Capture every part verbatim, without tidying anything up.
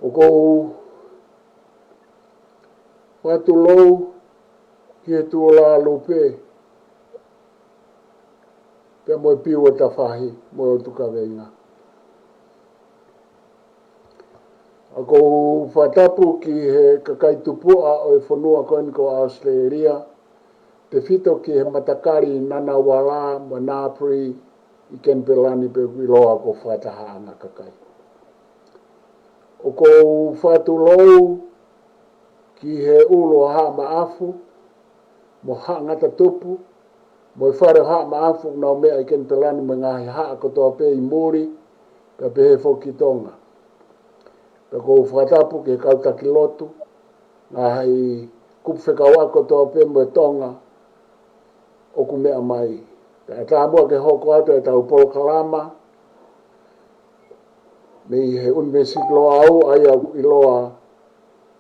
ʻOku ou fakatulou ki he tuʻulālupe pea mo e piu ʻo e tafahi mo e ʻotu kaveinga. ʻOku ou fakatapu ki he kakai tupuʻa ʻo e fonua ko eni ko ʻAositelēlia, tefito ki he matakali Ngunnawal mo Ngambri ʻi Kenipela ni, pea ʻoku ʻiloa ko e fakatahaʻanga kakai. ʻOku ou fakatulou ki he ʻulu ʻo Haʻa Maʻafu mo Haʻa Ngata Tupu, mo e fale ʻo Haʻa Maʻafu, ʻoku nau meʻa ʻi Kenipela ni mo e ngaahi haʻa kotoa pē ʻi muli, pea pehē foki ki Tonga. Pea ʻoku ou fakatapu ki he kau taki lotu, ngaahi kupu fekauʻaki kotoa pē mo e Tonga ʻoku meʻa mai. Pea ʻe tā muʻa ke hoko atu ʻetau polokalama mei he ʻUnivēsiti Loʻau, ʻa ia ʻoku ʻiloa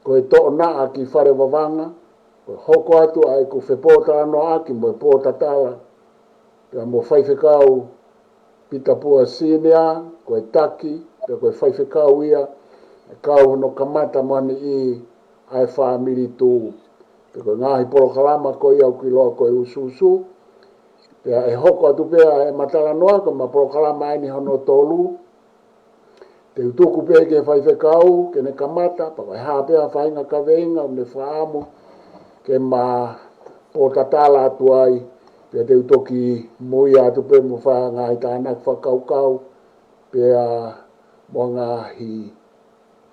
ko e Toʻonaʻa ki Fale Vavanga, ko e hoko atu ʻa ʻeku fepōtalanoaʻaki mo e pōtatala, pea mo Faifekau Pita Pua Senior, ko e taki, pea ko e faifekau ia ʻe kau hono kamata mo e niʻihi ʻa e fāmili tū. Pea ko e ngaahi polokalama ko ia ʻoku ʻiloa ko e ʻUsuʻusu, pea ʻe hoko atu pē ʻa ʻema talanoa ko ʻema polokalama eni hono tolu. Te u tuku pē ki he faifekau ke ne kamata, pea ko e hā pē ha faʻahinga kaveinga ʻoku ne fakaʻamu ke ma pōtatala atu ai, pea te u toki muia atu pē mo fai ha ngaahi tānaki fakakaukau, pea mo ha ngaahi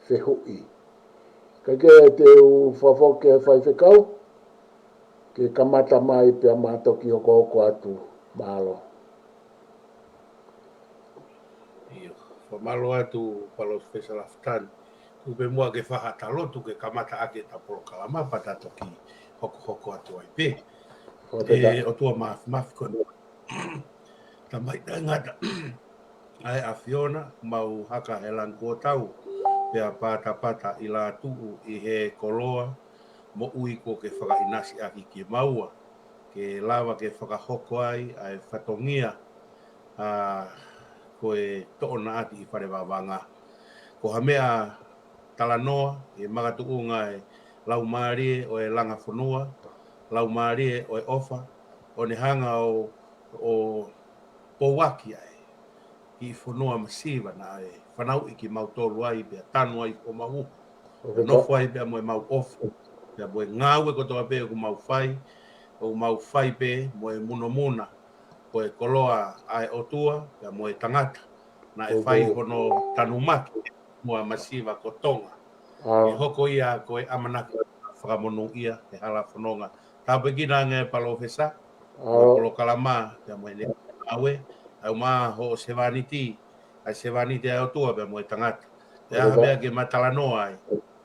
fehuʻi. Kae kehe, te u fakafoki ki he faifekau ke kamata mai pea ma toki hokohoko atu. Mālō. ʻIo, fakamālō atu Palōfesa Lafitani. Tuku pē muʻa ke fai ha lotu ke kamata ʻaki ʻeta polokalama pea ta toki hokohoko atu ai pē. Fakafetaʻi. ʻE ʻOtua Māfimafi, ko e Tamai taʻengata ʻa e ʻAfiona, mau haka he langi kuo tau, pea patapata ʻi lātuʻu ʻi he koloa moʻui kuo ke fakaʻinasi ʻaki kimaua, ke lava ke fakahoko ai ʻa e fatongia, ʻa, ko e Toʻonaʻa ʻi Fale Vavanga. Ko ha meʻa talanoa ʻi he makatuʻunga ʻo e laumālie ʻo e langa fonua, laumālie ʻo e ʻofa, ʻo ne hanga ʻo, ʻo pouaki ʻa e kiʻi fonua masiva naʻe fanauʻi kimautolu ai pea tanu ai homau uho. Fakafetaʻi. Nofo ai pea mo ʻemau ʻofa, pea mo e ngāue kotoa pē ʻoku mau fai, ʻoku mau fai pē mo e munomuna ko e koloa ʻa e ʻOtua pea mo e tangata naʻe fai Fakafetaʻi. Hono tanumaki mo e masiva ko Tonga. ʻE hoko ia ko e ʻamanaki fakamonūʻia he hala fononga. Tāpuekina ange Palōfesa, ʻa e polokalama, pea mo ʻene ngāue, ʻa e ʻumaʻā hoʻo sevāniti, ʻa e sevāniti ʻa e ʻOtua pea mo e tangata. Pea ha meʻa ke ma talanoa ai,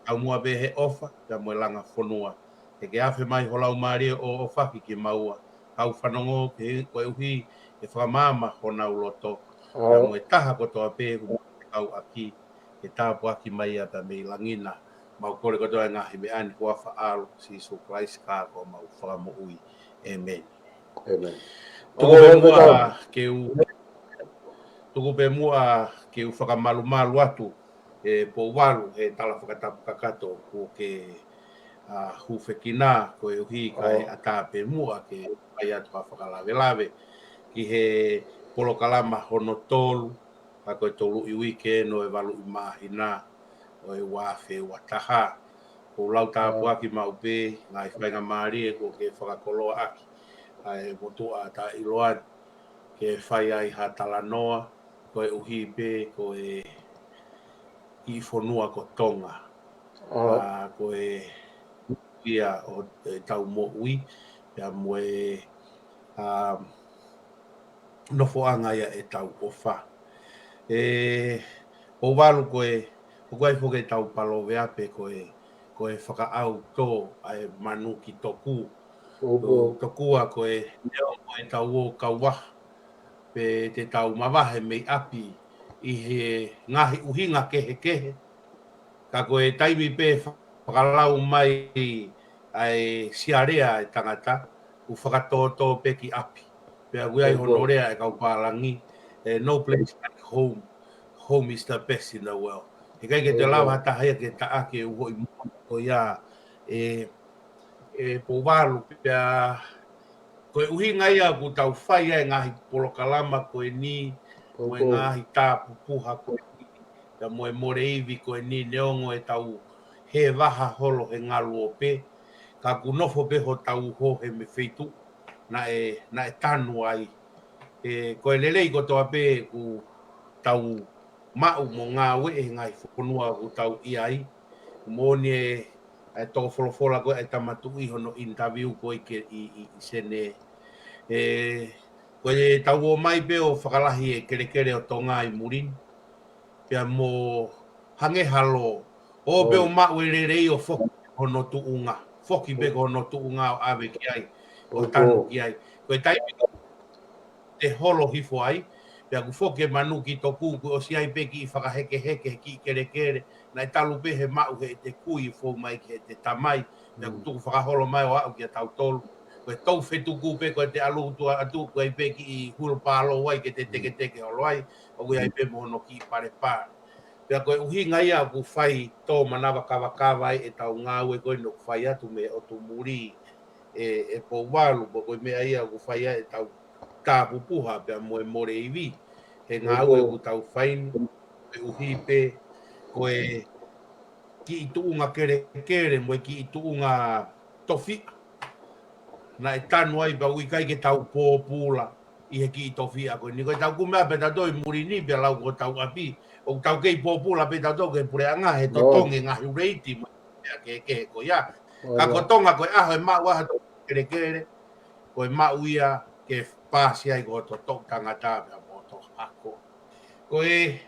ʻa muʻa pē he ʻofa, pea mo e langa fonua. Ke ke afe mai ho laumālie ʻo ʻofa kimaua, kau fanongo ke koeʻuhi ke fakamaama honau loto, pea mo e taha kotoa pē ʻoku mau kau ʻaki, ke tāpuaki mai ia pea mei langi na. Mau kole kotoa e ngaahi meʻa ni huafa ʻAlo Sīsū Kalaisi ko homau Fakamoʻui. ʻĒmeni. ʻĒmeni. Tuku pē muʻa ke u, tuku pē muʻa ke u fakamalumalu atu, ʻe Pouvalu, he tala fakatapu kakato kuo ke, ʻa, hūfekina koeʻuhi kae ʻatā pē muʻa ke fai atu ha fakalavelave ki he polokalama hono tolu, ʻa ko e tolu ʻi uike ʻe valu ʻi māhina ʻo e ua afe ua taha. ʻOku ou lau tāpuaki maʻu pē ngaahi faingamālie kuo ke fakakoloa ʻaki ʻa e motuʻa taʻeʻiloa ni ke fai ai ha talanoa koeʻuhi pē ko e kiʻi fonua ko Tonga. ʻA, ko e ia ʻo ʻetau moʻui, pea mo e, ʻa, nofoʻanga ia ʻetau ʻofa. ʻE Pouvalu, ko e, ʻoku ʻi ai foki ʻetau paloveape ko e, ko e fakaʻau tō ʻa e manu ki toku. Tokua ko e, ʻe ʻo ko ʻetau ō kauaha, pe te tau mavahe mei ʻapi ʻi he ngaahi ʻuhinga kehekehe. Ka ko e taimi pē fakalau mai ʻa e sialea ʻa e tangata, ʻoku fakatōtō pē ki ʻapi. Pea ʻoku ʻi ai hono lea ʻa e kau pālangi, ʻe, "No place like home. Home is the best in the world." He ʻikai ke toe lava ha taha ia ke taʻaki e uhoʻi moana ko ia ʻe, ʻe Pouvalu pea. Ko e ʻuhinga ia ʻoku tau fai ai e ngaahi polokalama ko eni, mo e ngaahi tāpupuha ko eni, pea mo e mole ivi ko eni neongo ʻetau hē vaha holo he ngalu ope, ka ʻoku nofo pē hotau uho he meʻa feituʻu naʻe, naʻe tanu ai. ʻE, ko e lelei kotoa pē ʻoku tau maʻu mo ngāueʻi he ngaahi fonua ʻoku tau ʻi ai. Moʻoni e, e tō folofola ko e ʻa e Tama Tuʻi hono interview ko e ke ʻi, ʻi, ʻi Senē. ʻE, ko e tau ō mai pē ʻo fakalahi e kelekele ʻo Tonga ʻi muli ni. Pea mo hangē ha lō. ʻO pē ʻo maʻu e lelei ʻo foki hono tuʻunga. Foki pē ko hono tuʻunga ʻo ʻave ki ai. ʻO tanu ki ai. Ko e taimi te holo hifo ai, pea ʻoku foki e manu ki toku, kuo ʻosi ʻi ai pē kiʻi fakahekeheke, kiʻi kelekele, naʻe talu pē he maʻu heʻete kui fou mai ki heʻete tamai, pea ʻoku tuku fakaholo mai ʻo aʻu kia tautolu. Ko e tou fetuku pē, ko ʻete ʻalu atu, ʻoku ʻi ai pē kiʻi wheelbarrow ai ke te teketeke holo ai, ʻoku ʻi ai pē mo hono kiʻi palepale. Pea ko e ʻuhinga ia ʻoku fai tō manava kavakava ai ʻetau ngāue ko eni ʻoku fai atu mei ʻOtu Muli ʻe, ʻe Pouvalu, pea ko e meʻa ia ʻoku fai ai ʻetau tāpupuha pea mo e mole ivi. He ngāue ʻoku tau fai ni, koeʻuhi pē ko e kiʻi tuʻunga kelekele mo e kiʻi tuʻunga tofiʻa naʻe tanu ai pea ʻoku ʻikai ke tau pōpula ʻi he kiʻi tofiʻa ko eni. Ko e tau kumi pē tautolu ʻi muli ni pea lau ko hotau ʻapi. ʻOku tau kei pōpula pē tautolu ki he puleʻanga he totongi e ngaahi reiti mo e meʻa kehekehe ko ia. Ka ko Tonga ko e ʻaho ʻe maʻu ai hoto kelekele, ko e maʻu ia ke paasi ai ko hoto toʻu tangata pea mo hoto hako. Ko e,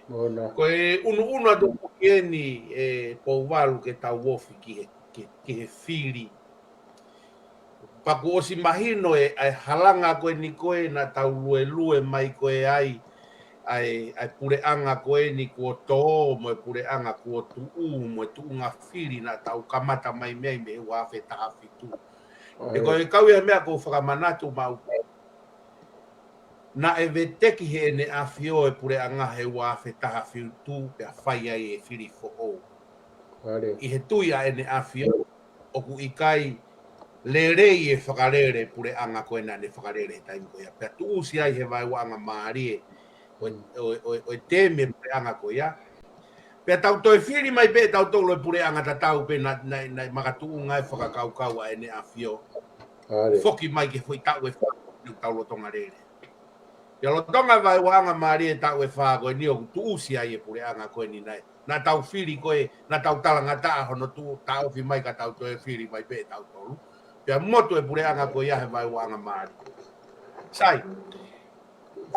ko e ʻunuʻunu atu ko eni ʻe Pouvalu ke tau ofi ki he, ki, ki he fili. Pea kuo ʻosi mahino e, ʻa e halanga ko eni ko ē naʻa tau luelue mai ko ē ai, ʻa e, ʻa e puleʻanga ko eni kuo tō, mo e puleʻanga kuo tuʻu, mo e tuʻunga fili naʻa tau kamata mai mei ai mei he ua afe taha fitu. He ko e kau ia meʻa ʻoku ou fakamanatu maʻu pē. Naʻe veteki heʻene ʻafio e puleʻanga he ua afe taha fitu pea fai ai e fili foʻou. ʻI he tui ʻa ʻene ʻafio, ʻoku ʻikai lelei e fakalele puleʻanga ko ē naʻa ne fakalele he taimi ko ia. Pea tuʻusi ai he vaeuaʻanga mālie ʻo, ʻo, ʻo, ʻo e temi e puleʻanga ko ia. Pea tau toe fili mai pē tautolu e puleʻanga tatau pē naʻa, naʻa, naʻe makatuʻunga e fakakaukau ʻa ʻene ʻafio. Foki mai ki he foʻi taʻu ʻe fā, ʻoku tau lolotonga lele. Pea lolotonga e vaeuaʻanga mālie taʻu ʻe fā ko eni ʻoku tuʻusi ai e puleʻanga ko eni naʻe. Naʻa tau fili ko ē, naʻa tau talangataʻa hono tuʻu taʻofi mai ka tau toe fili mai pē tautolu. Pea motu e puleʻanga ko ia he vaeuaʻanga mālie. Sai,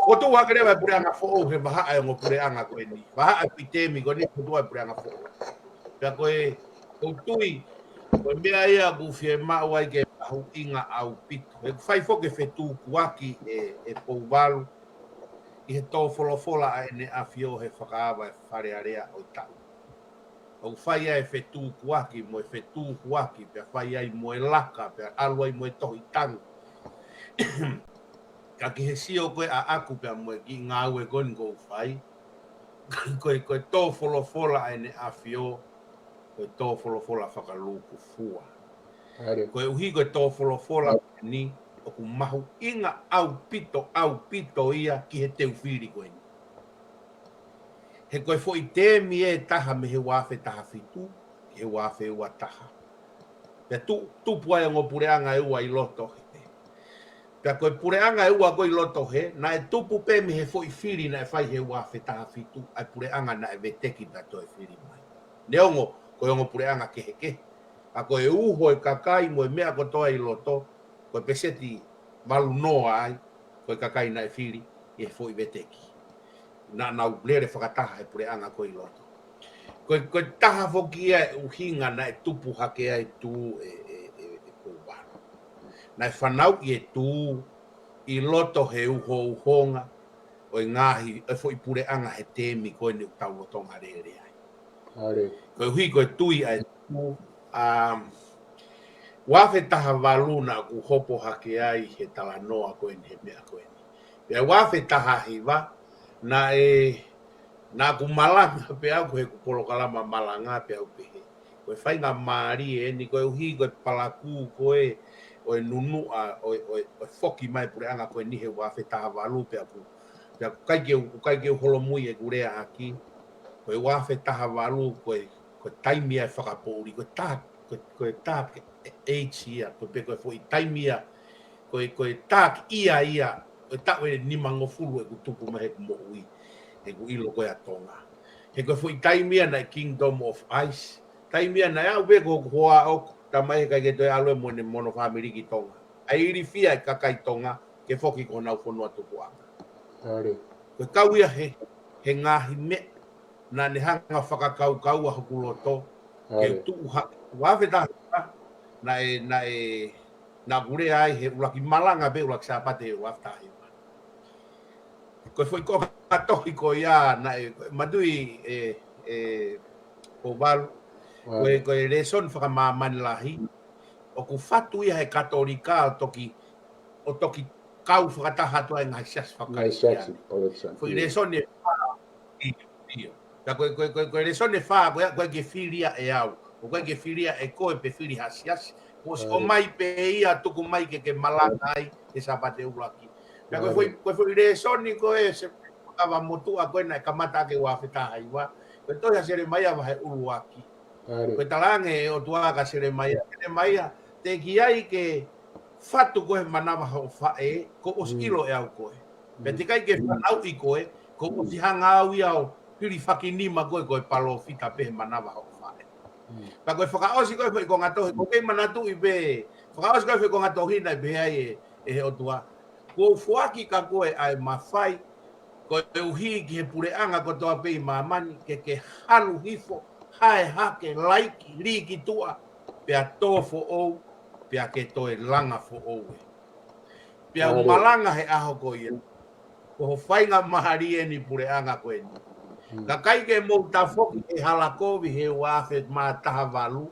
fotu hake leva e puleʻanga foʻou he vahaʻa e ongo puleʻanga ko eni. Vahaʻa e foʻi temi ko eni fotu e puleʻanga foʻou. Pea ko e, ʻoku ou tui, ko e meʻa ia ʻoku fiemaʻu ai ke mahuʻinga ʻaupito. ʻOku fai foki e fetukuaki ʻe, ʻe Pouvalu ʻi he tō folofola ʻa ʻene ʻafio he fakaava e Fale Alea ʻo e taʻu. ʻOku fai ai e fetukuaki mo e fetukuaki, pea fai ai mo e laka, pea ʻalu ai mo e tohi tangi. Ka ki he sio ko ē ʻaʻaku pea mo e kiʻi ngāue ko eni ʻoku ou fai, ko e, ko e tō folofola ʻa ʻene ʻafio, ko e tō folofola fakalūkufua. Koeʻuhi ko e tō folofola ko eni, ʻoku mahuʻinga ʻaupito, ʻaupito ia ki he teu fili ko eni. He ko e foʻi temi ʻe taha mei he ua afe taha fitu, ki he ua afe ua taha. Pea tu-, tupu ai ongo puleʻanga ʻe ua ʻi loto he. Pea ko e puleʻanga ʻe ua ko ē ʻi loto he, naʻe tupu pē mei he foʻi fili naʻe fai he ua afe taha fitu, ʻa e puleʻanga naʻe veteki pea toe fili mai. Neongo, ko e ongo puleʻanga kehekehe. ʻA ko e uho e kakai mo e meʻa kotoa ʻi loto, ko e peseti valu noa ai, ko e kakai naʻe fili ʻi he foʻi veteki. Naʻa nau lele fakataha he puleʻanga ko ē ʻi loto. Ko e, ko e taha foki ia e ʻuhinga naʻe tupu hake ai e tū ʻe, ʻe, ʻe, ʻe Pouvalu. Naʻe fanauʻi e tū ʻi loto he uhouhonga ʻo e ngaahi, ʻo e foʻi puleʻanga he temi ko eni ʻoku tau lolotonga lele ai. Koeʻuhi ko e tui ʻa e tū, um, ua afe taha valu naʻa ku hopo hake ai he talanoa ko eni he meʻa ko eni. Pea ua afe taha hiva, naʻe Naʻa ku malanga pē au ko ʻeku polokalama malanga pē au pehē. Ko e faingamālie eni koeʻuhi ko e palakū ko ē ʻo e nunuʻa ʻo e, ʻo e, ʻo e foki mai puleʻanga ko eni he ua afe taha valu pea ʻoku, pea ʻoku ʻikai ke u, ʻikai ke u holomui ʻeku leaʻaki. Ko e ua afe taha valu ko e, ko e taimi ia ʻe fakapoʻuli, ko e tā, ko e, ko e tā age ia, ko e pē ko e foʻi taimi ia, ko e, ko e tā ia ia, ʻo e taʻu ʻe nimangofulu ʻeku tupu mai heʻeku moʻui, heʻeku ʻilo ko ē ʻa Tonga. He ko e foʻi taimi ia naʻe Kingdom of Ice, taimi ia naʻe aʻu pē ko hoku hoa ʻoku, talamai he ʻikai ke toe ʻalu ia mo ʻene, mo hono fāmili ki Tonga. ʻA e ilifia e kakai Tonga ke foki ki honau fonua tupuʻanga. Ko e kau ia he, he ngaahi meʻa naʻa ne hanga fakakaukaua hoku loto ke tuʻu hake. Ua afe taha hiva, naʻe, naʻe, naʻa ku lea ai he ʻuluaki malanga pē ʻuluaki Sāpate he ua afe taha hiva. Ko e foʻi konga tohi ko ia naʻe, manatuʻi ē, ē, Pouvalu, ko e, ko e lēsoni fakamāmani lahi, ʻoku fatu ia he Katolika ʻo toki, ʻo toki kau fakataha atu ai e ngaahi siasi fakakalisitiane. Foʻi lēsoni ʻe fā, ʻio, ʻio. Ka ko e, ko e, ko e, ko e lēsoni ʻe fā ko ia, ʻoku ʻikai ke fili ia ʻe au, ʻoku ʻikai ke fili ia ʻe koe pe fili ha siasi. Kuo ʻosi ʻomai pē ia, tuku mai ke ke malanga ai he Sāpate ʻuluaki. Ka ko e foʻi, ko e foʻi lēsoni ko ē, se kava motuʻa ko ē naʻe kamata ʻaki he ua afe taha hiva, ko e tohi ʻa Selemaia vahe ʻuluaki. Ko e talaange ʻe he ʻOtua kia Selemaia, Selemaia, teʻeki ai ke fatu koe he manava hoʻo faʻē, kuo ʻosi ʻilo ʻe au koe. Pea teʻeki ai ke fanauʻi koe, kuo ʻosi hanga au ia ʻo hilifakinima koe ko e palōfita pē he manava hoʻo faʻē. Ka ko e fakaʻosi ko ē foʻi konga tohi, ʻoku ou kei manatuʻi pē, fakaʻosi ko ē foʻi konga tohi naʻe pehē ai ʻe, ʻe he ʻOtua, kuo u foaki kia koe ʻa e mafai, koeʻuhi ki he puleʻanga kotoa pē ʻi māmani, ke ke halu hifo, hae hake, laiki, lī ki tuʻa, pea tō foʻou, pea ke toe langa foʻou ē. Pea u malanga he ʻaho ko ia, ko ho faingamālie eni puleʻanga ko eni. Ka ʻikai ke mou tafoki he hala kovi he ua afe mā taha valu,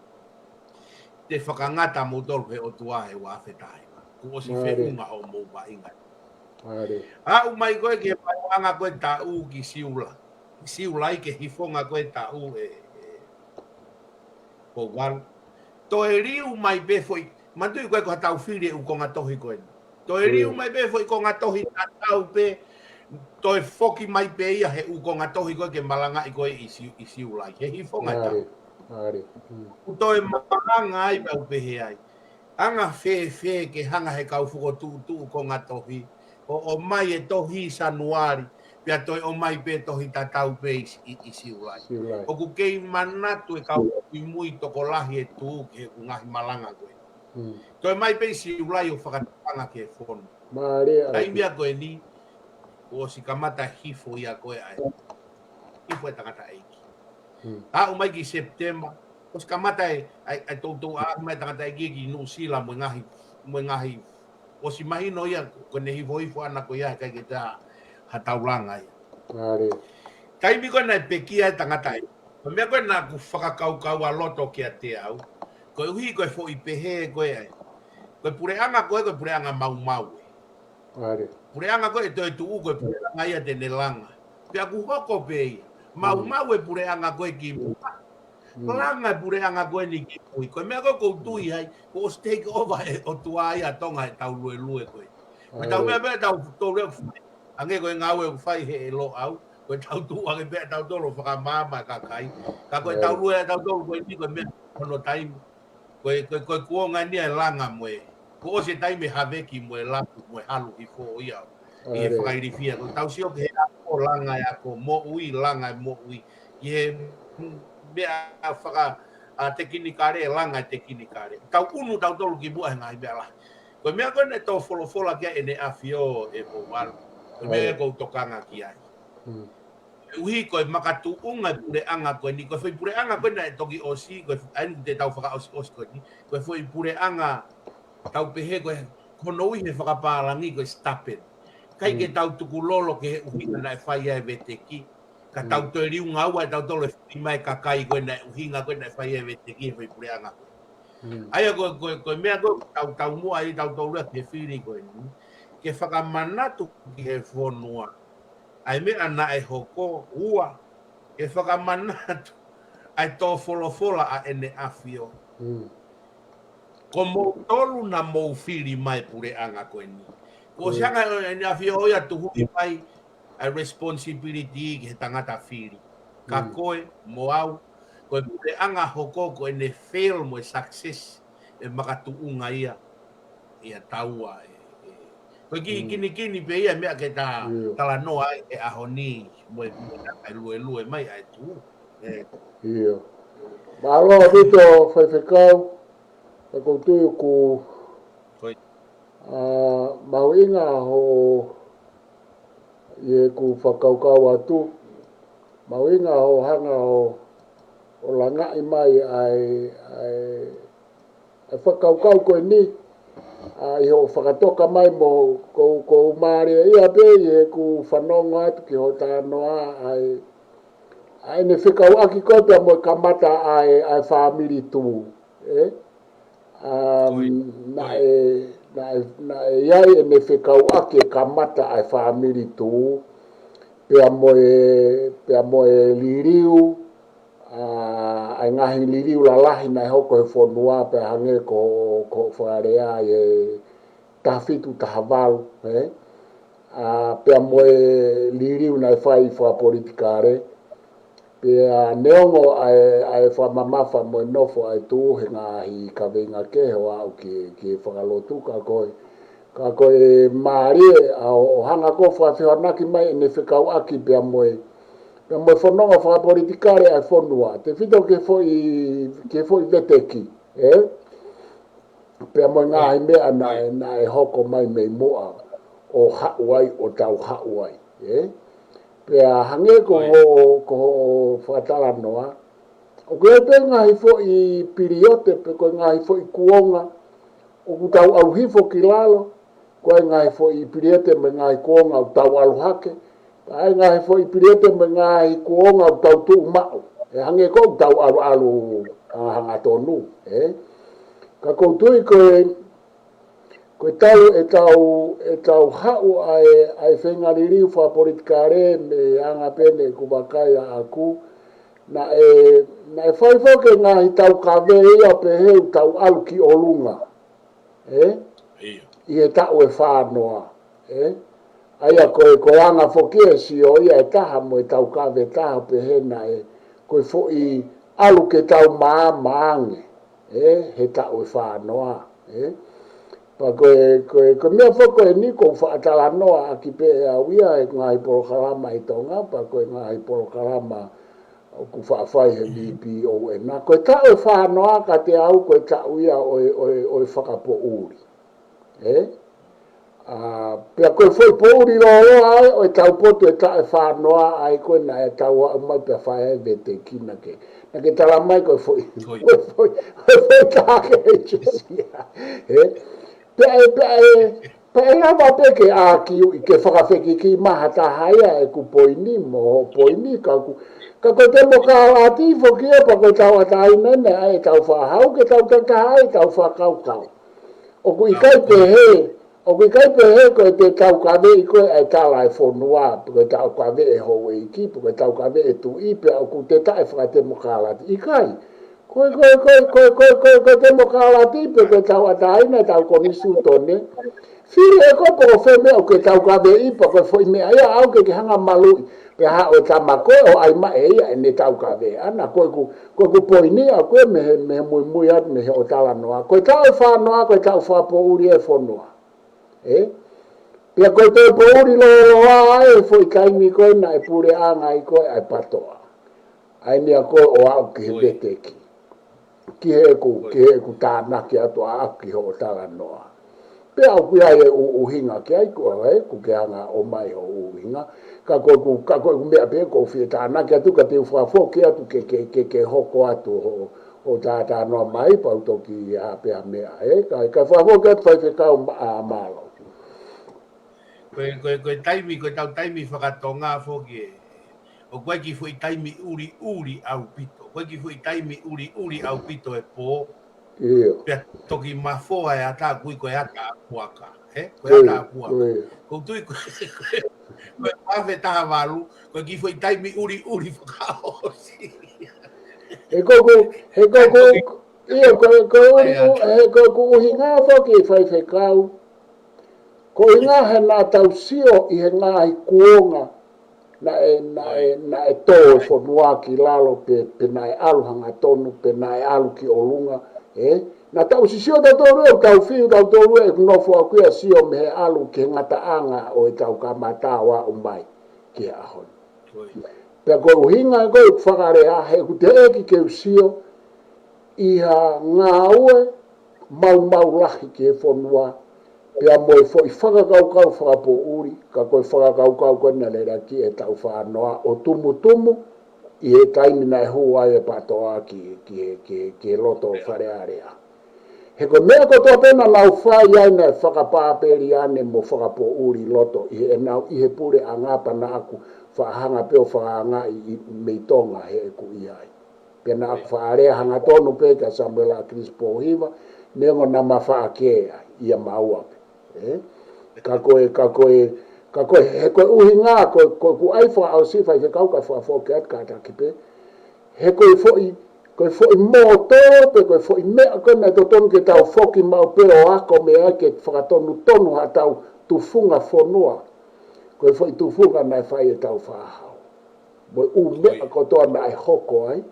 te fakangata moutolu he ʻOtua he ua afe taha hiva. Kuo ʻosi feʻunga hoʻomou vaʻinga. Aʻu mai ko ē ki he vaʻinga ko ē taʻu ki Siula, Siulai ki he hifonga ko ē taʻu ē, ē, Pouvalu. Toe liu mai pē foʻi, manatuʻi ko ē ko haʻatau fili e ʻū konga tohi ko eni. Toe liu mai pē foʻi konga tohi tatau pē, toe foki mai pē ia he ʻū konga tohi ko ē ke malangaʻi ko ē ʻi Siu-, ʻi Siulai. He hifonga taʻu. ʻOku toe malanga ai pea u pehē ai, ʻanga fēfē ke hanga he kau fokotuʻutuʻu konga tohi ʻo ʻomai e tohi Sanuali, pea toe ʻomai pē tohi tatau pē ʻi, ʻi, ʻi Siulai. ʻOku kei manatu e kau muimui tokolahi e tū ki he ʻū ngaahi malanga ko ē. Toe mai pē ʻi Siulai ʻo fakatokanga ki he fonu. Taimi ia ko eni, kuo ʻosi kamata hifo ia ko ē ʻa e, hifo e tangataʻeiki. Aʻu mai ki Sepitema, ʻosi kamata e, ʻa e, ʻa e toutou ʻaʻahi mai tangataʻeiki ki Nuʻusila mo e ngaahi, mo e ngaahi, ʻosi mahino ia ko ʻene hifohifo ʻana ko ia he ʻikai ke tā ha taulanga ia. Taimi ko ē naʻe pekia e tangataʻeiki, ko e meʻa ko ē naʻa ku fakakaukaua loto kiate au, koeʻuhi ko e foʻi pehē ko ē ʻa e, ko e puleʻanga ko ē, ko e puleʻanga maumau ē. Puleʻanga ko ē ʻe toe tuʻu ko e puleʻanga ia te ne langa. Pea ʻoku hoko pē ia. Maumau e puleʻanga ko ē ki muʻa. Langa e puleʻanga ko eni ki mui. Ko e meʻa ko ē ʻoku ou tui ai, kuo ʻosi take over ʻe he ʻOtua ia ʻa Tonga heʻetau luelue ko ē. Ko ʻetau meʻa pē ʻetau tolu ʻoku fai. Hangē ko e ngāue ʻoku fai he ʻe Loʻau. Ko ʻetau tuʻu ange pē ʻetau tolu ʻo fakamaama e kakai. Ka ko ʻetau lue ʻetau tolu ko eni ko e meʻa hono taimi. Ko e, ko e, ko e kuonga ni ʻa e langa mo e. Kuo ʻosi e taimi e haveki mo e laku mo e halu hifo ia. ʻI he fakailifia. Ko ʻetau sio ki he ako, langa e ako, moʻui, langa e moʻui. ʻI he meʻa faka, ʻa, tekinikale, langa e tekinikale. Tau ʻunu tautolu ki muʻa he ngaahi meʻa lahi. Ko e meʻa ko ē naʻe tō folofola ki ai ʻEne ʻAfio ē Pouvalu. Ko e meʻa ʻoku ou tokanga ki ai. Koeʻuhi ko e makatuʻunga e puleʻanga ko eni, ko e foʻi puleʻanga ko ē naʻe toki ʻosi, ko e, ʻa eni te tau fakaʻosiʻosi ko eni, ko e foʻi puleʻanga tau pehē ko e, ko hono ui he fakapālangi ko e stubborn. ʻIkai ke tau tukulolo ki he ʻuhinga naʻe fai ai e veteki, ka tau toe liunga ua ʻe tautolu e fili mai e kakai ko ē naʻe ʻuhinga ko ē naʻe fai ai e veteki he foʻi puleʻanga ko ē. ʻA ia ko, ko, ko e meʻa ko ē tau, tau muʻa ai tautolu ia ki he fili ko eni, ke fakamanatu ki he fonua ʻa e meʻa naʻe hoko, ua, ke fakamanatu ʻa e tō folofola ʻa ʻEne ʻAfio. Ko moutolu naʻa mou fili mai puleʻanga ko eni. Ko e sianga ʻEne ʻAfio ia tuhuʻi mai ʻa e responsibility ki he tangata fili. Ka ko e mo au, ko e puleʻanga hoko ko ʻene fail mo e success ʻe makatuʻunga ia ia taua e. Ko e kiʻi kinikini pē ia meʻa ke ta talanoa ai he ʻaho ni mo e luelue mai ʻa e tuʻu. ʻIo. Mālō ʻaupito faifekau, ka ʻoku ou tui ʻoku mahuʻinga hoʻo ʻi heʻeku fakakaukau atu, mahuʻinga hoʻo hanga ʻo langaʻi mai ʻa e, ʻa e ʻa e fakakaukau ko eni, ʻa ʻi hoʻo fakatoka mai mo ʻoku ou mālieʻia pē ʻi heʻeku fanongo atu ki hoʻo talanoa ʻa e, ʻa ʻene fekauʻaki ko ē pea mo e kamata ʻa e, ʻa e fāmili tuʻu, ē? ʻA, naʻe, naʻe, naʻe ʻi ai ʻene fekauʻaki e kamata ʻa e fāmili tuʻu, pea mo e, pea mo e liliu, ʻa, ʻa e ngaahi liliu lalahi naʻe hoko he fonua pea hangē ko, ko hoʻo fakalea ʻi he taha fitu taha valu, ē? ʻA, pea mo e liliu naʻe fai fakapolitikale, pea neongo ʻa e, ʻa e fakamamafa mo e nofo ʻa e tuʻu he ngaahi kaveinga kehe ʻo aʻu ki, ki he fakalotu ka ko e, ka ko e mālie ʻa hoʻo hanga ko ē ʻo fakafehoanaki mai ʻene fekauʻaki pea mo e, pea mo e fononga fakapolitikale ʻa e fonua. Tefito ki he foʻi, ki he foʻi veteki, ē? Pea mo e ngaahi meʻa naʻe, naʻe hoko mai mei muʻa ʻo haʻu ai, ʻo tau haʻu ai, ē? Pea hangē ko hoʻo, ko hoʻo fakatalanoa, ʻoku ʻi ai pē ngaahi foʻi piliote pe ko e ngaahi foʻi kuonga ʻoku tau ʻalu hifo ki lalo, ko e ngaahi foʻi piliote mo e ngaahi kuonga ʻoku tau ʻalu hake, pea ʻi ai ngaahi foʻi piliote mo e ngaahi kuonga ʻoku tau tuʻu maʻu. ʻE hangē ko ʻoku tau ʻalu ʻalu hangatonu, ē? Ka ʻoku ou tui ko e, ko e tau, ʻe tau, ʻe tau haʻu ʻa e, ʻa e feinga liliu fakapolitikale mei he anga pē ʻeku vakai ʻaʻaku, naʻe, naʻe fai foki e ngaahi taukave ia pehē ʻoku tau ʻalu ki ʻolunga, ē? ʻI he taʻu ʻe fā noa, ē? ʻA ia ko e, ko e anga foki e sio ia ʻe taha mo e taukave ʻe taha pehē naʻe, ko e foʻi ʻalu ke tau maama ange, ē? He taʻu ʻe fā noa, ē? Pea ko e, ko e, ko e meʻa foki ko eni ʻoku ou fakatalanoa ʻaki pē ʻe au ia he ngaahi polokalama ʻi Tonga, pea ko e ngaahi polokalama ʻoku faʻa fai he VPON. Ko e taʻu ʻe fā noa kiate au, ko e taʻu ia ʻo e, ʻo e, ʻo e fakapoʻuli. Ē? ʻA, pea ko e foʻi poʻuli lōloa ai ʻo e taupotu e taʻu ʻe fā noa ai ko ē naʻe tau aʻu mai pea fai ai e veteki naʻa ke, naʻa ke tala mai ko e foʻi, ko e foʻi, ko e foʻi taha ke ʻi ai. Ē? Pea ʻe, pea ʻe, pea ʻe lava pē ke ʻākiuʻi ke fakafekiki mai ha taha ia ʻeku poini mo hoʻo poini ka ʻoku, ka ko e temokalati foki ia pea ko e tauʻatāina ʻeni ʻa e tau fakahau ke tau takitaha ai tau fakakaukau. ʻOku ʻikai pehē, ʻoku ʻikai pehē ko e te taukaveʻi ko ē ʻa e tala ʻa e fonua, pe ko e taukaveʻi e houʻeiki, pe ko e taukaveʻi e tuʻi, pea ʻoku te taʻefakatemokalati. ʻIkai. Ko e, ko e, ko e, ko e, ko e, ko e, ko e temokalati, pe ko e tauʻatāina, tau konisitūtone. Fili ʻe koe pe ko fē meʻa ʻoku ke taukaveʻi, pe ko e foʻi meʻa ia ʻoku ke, ke hanga maluʻi. Pea haʻu e tama ko ē ʻo ʻai mai ʻe ia ʻene taukave. ʻAna ko ʻeku, ko ʻeku poini ʻaʻaku ia mei he, mei he muimui atu mei hoʻo talanoa. Ko e taʻu ʻe fā noa, ko e taʻu fakapoʻuli e fonua. Ē? Pea ko e toe poʻuli lōloa ai e foʻi taimi ko ē naʻe puleʻanga ai ko ē ʻa e PATOA. ʻA eni ʻa ko ē ʻo aʻu ki he veteki. Ki heʻeku, ki heʻeku tānaki atu ʻaʻaku ki hoʻo talanoa. Pea ʻoku ʻi ai e ʻu-, ʻuhinga ki ai ko ē, ʻoku ke hanga ʻo ʻomai hoʻo ʻuhinga. Ka ko ʻeku, ka ko ʻeku meʻa pē ʻoku ou fie tānaki atu ka te u fakafoki atu ke, ke, ke, ke hoko atu hoʻo, hoʻo talanoa mai pea u toki ʻai pē ha meʻa, ē? Ka, ka fakafoki atu faifekau ma-, ʻa, mālō. Ko e, ko e, ko e taimi, ko e tau taimi fakatonga foki ē. ʻOku ʻi ai e kiʻi foʻi taimi ʻuliʻuli ʻaupito. ʻOku ʻi ai e kiʻi foʻi taimi ʻuliʻuli ʻaupito e pō. ʻIo. Pea toki mafoa e ata, ʻoku ui ko e ata ʻapuaka. Ē? Ko e ata ʻapuaka. ʻIo. ʻOku ou tui ko e, ko e, Ko e afe taha valu, ko e kiʻi foʻi taimi ʻuliʻuli fakaʻosi. He ko ʻeku, he ko ʻeku, ia ko, ko e ʻuli, he ko ʻeku ʻuhinga foki faifekau. Ko e ʻuhinga he naʻa tau sio ʻi he ngaahi kuonga naʻe, naʻe, naʻe tō e fonua ki lalo pe, pe naʻe ʻalu hangatonu, pe naʻe ʻalu ki ʻolunga, ē? Naʻa tau sisio tautolu ʻo tau fiu tautolu ʻeku nofo ʻaʻaku ia sio mei he ʻalu ki he ngataʻanga ʻo e tau kamata ʻo aʻu mai ki he ʻaho ni. Pea ko e ʻuhinga ko e fakalea, he ʻoku teʻeki ke u sio ʻi ha ngāue maumau lahi ki he fonua, pea mo e foʻi fakakaukau fakapoʻuli, ka ko e fakakaukau ko ena lelaki e tau fānoa ʻo tumutumu, ʻi he taimi naʻe hū ai e patoa ki, ki, ki, ki he loto Fale Alea. He ko e meʻa kotoa pē naʻa nau fai ai naʻe fakapāpeli ane mo fakapoʻuli loto ʻi he ʻenau ʻi he puleʻanga pea naʻa ku faʻa hanga pē ʻo fakaangaʻi mei Tonga he ʻeku ʻi ai. Pea naʻa ku faʻa lea hangatonu pē kia Samuela Kilisi Pōhiva, neongo naʻa ma faʻa kē ia maua pē. Ē? Ka ko e, ka ko e, ka ko e, he ko e ʻuhinga, ko e, ko e ʻoku ʻai fakaʻosi faifekau ka fakafoki atu kātaki pē. He ko e foʻi, ko e foʻi moto, pe ko e foʻi meʻa, ko e meʻa totonu ke tau foki maʻu pē ʻo ako mei ai ke fakatonutonu ha tau tufunga fonua. Ko e foʻi tufunga naʻe fai e tau fāhau. Mo e ʻū meʻa kotoa naʻe hoko ai,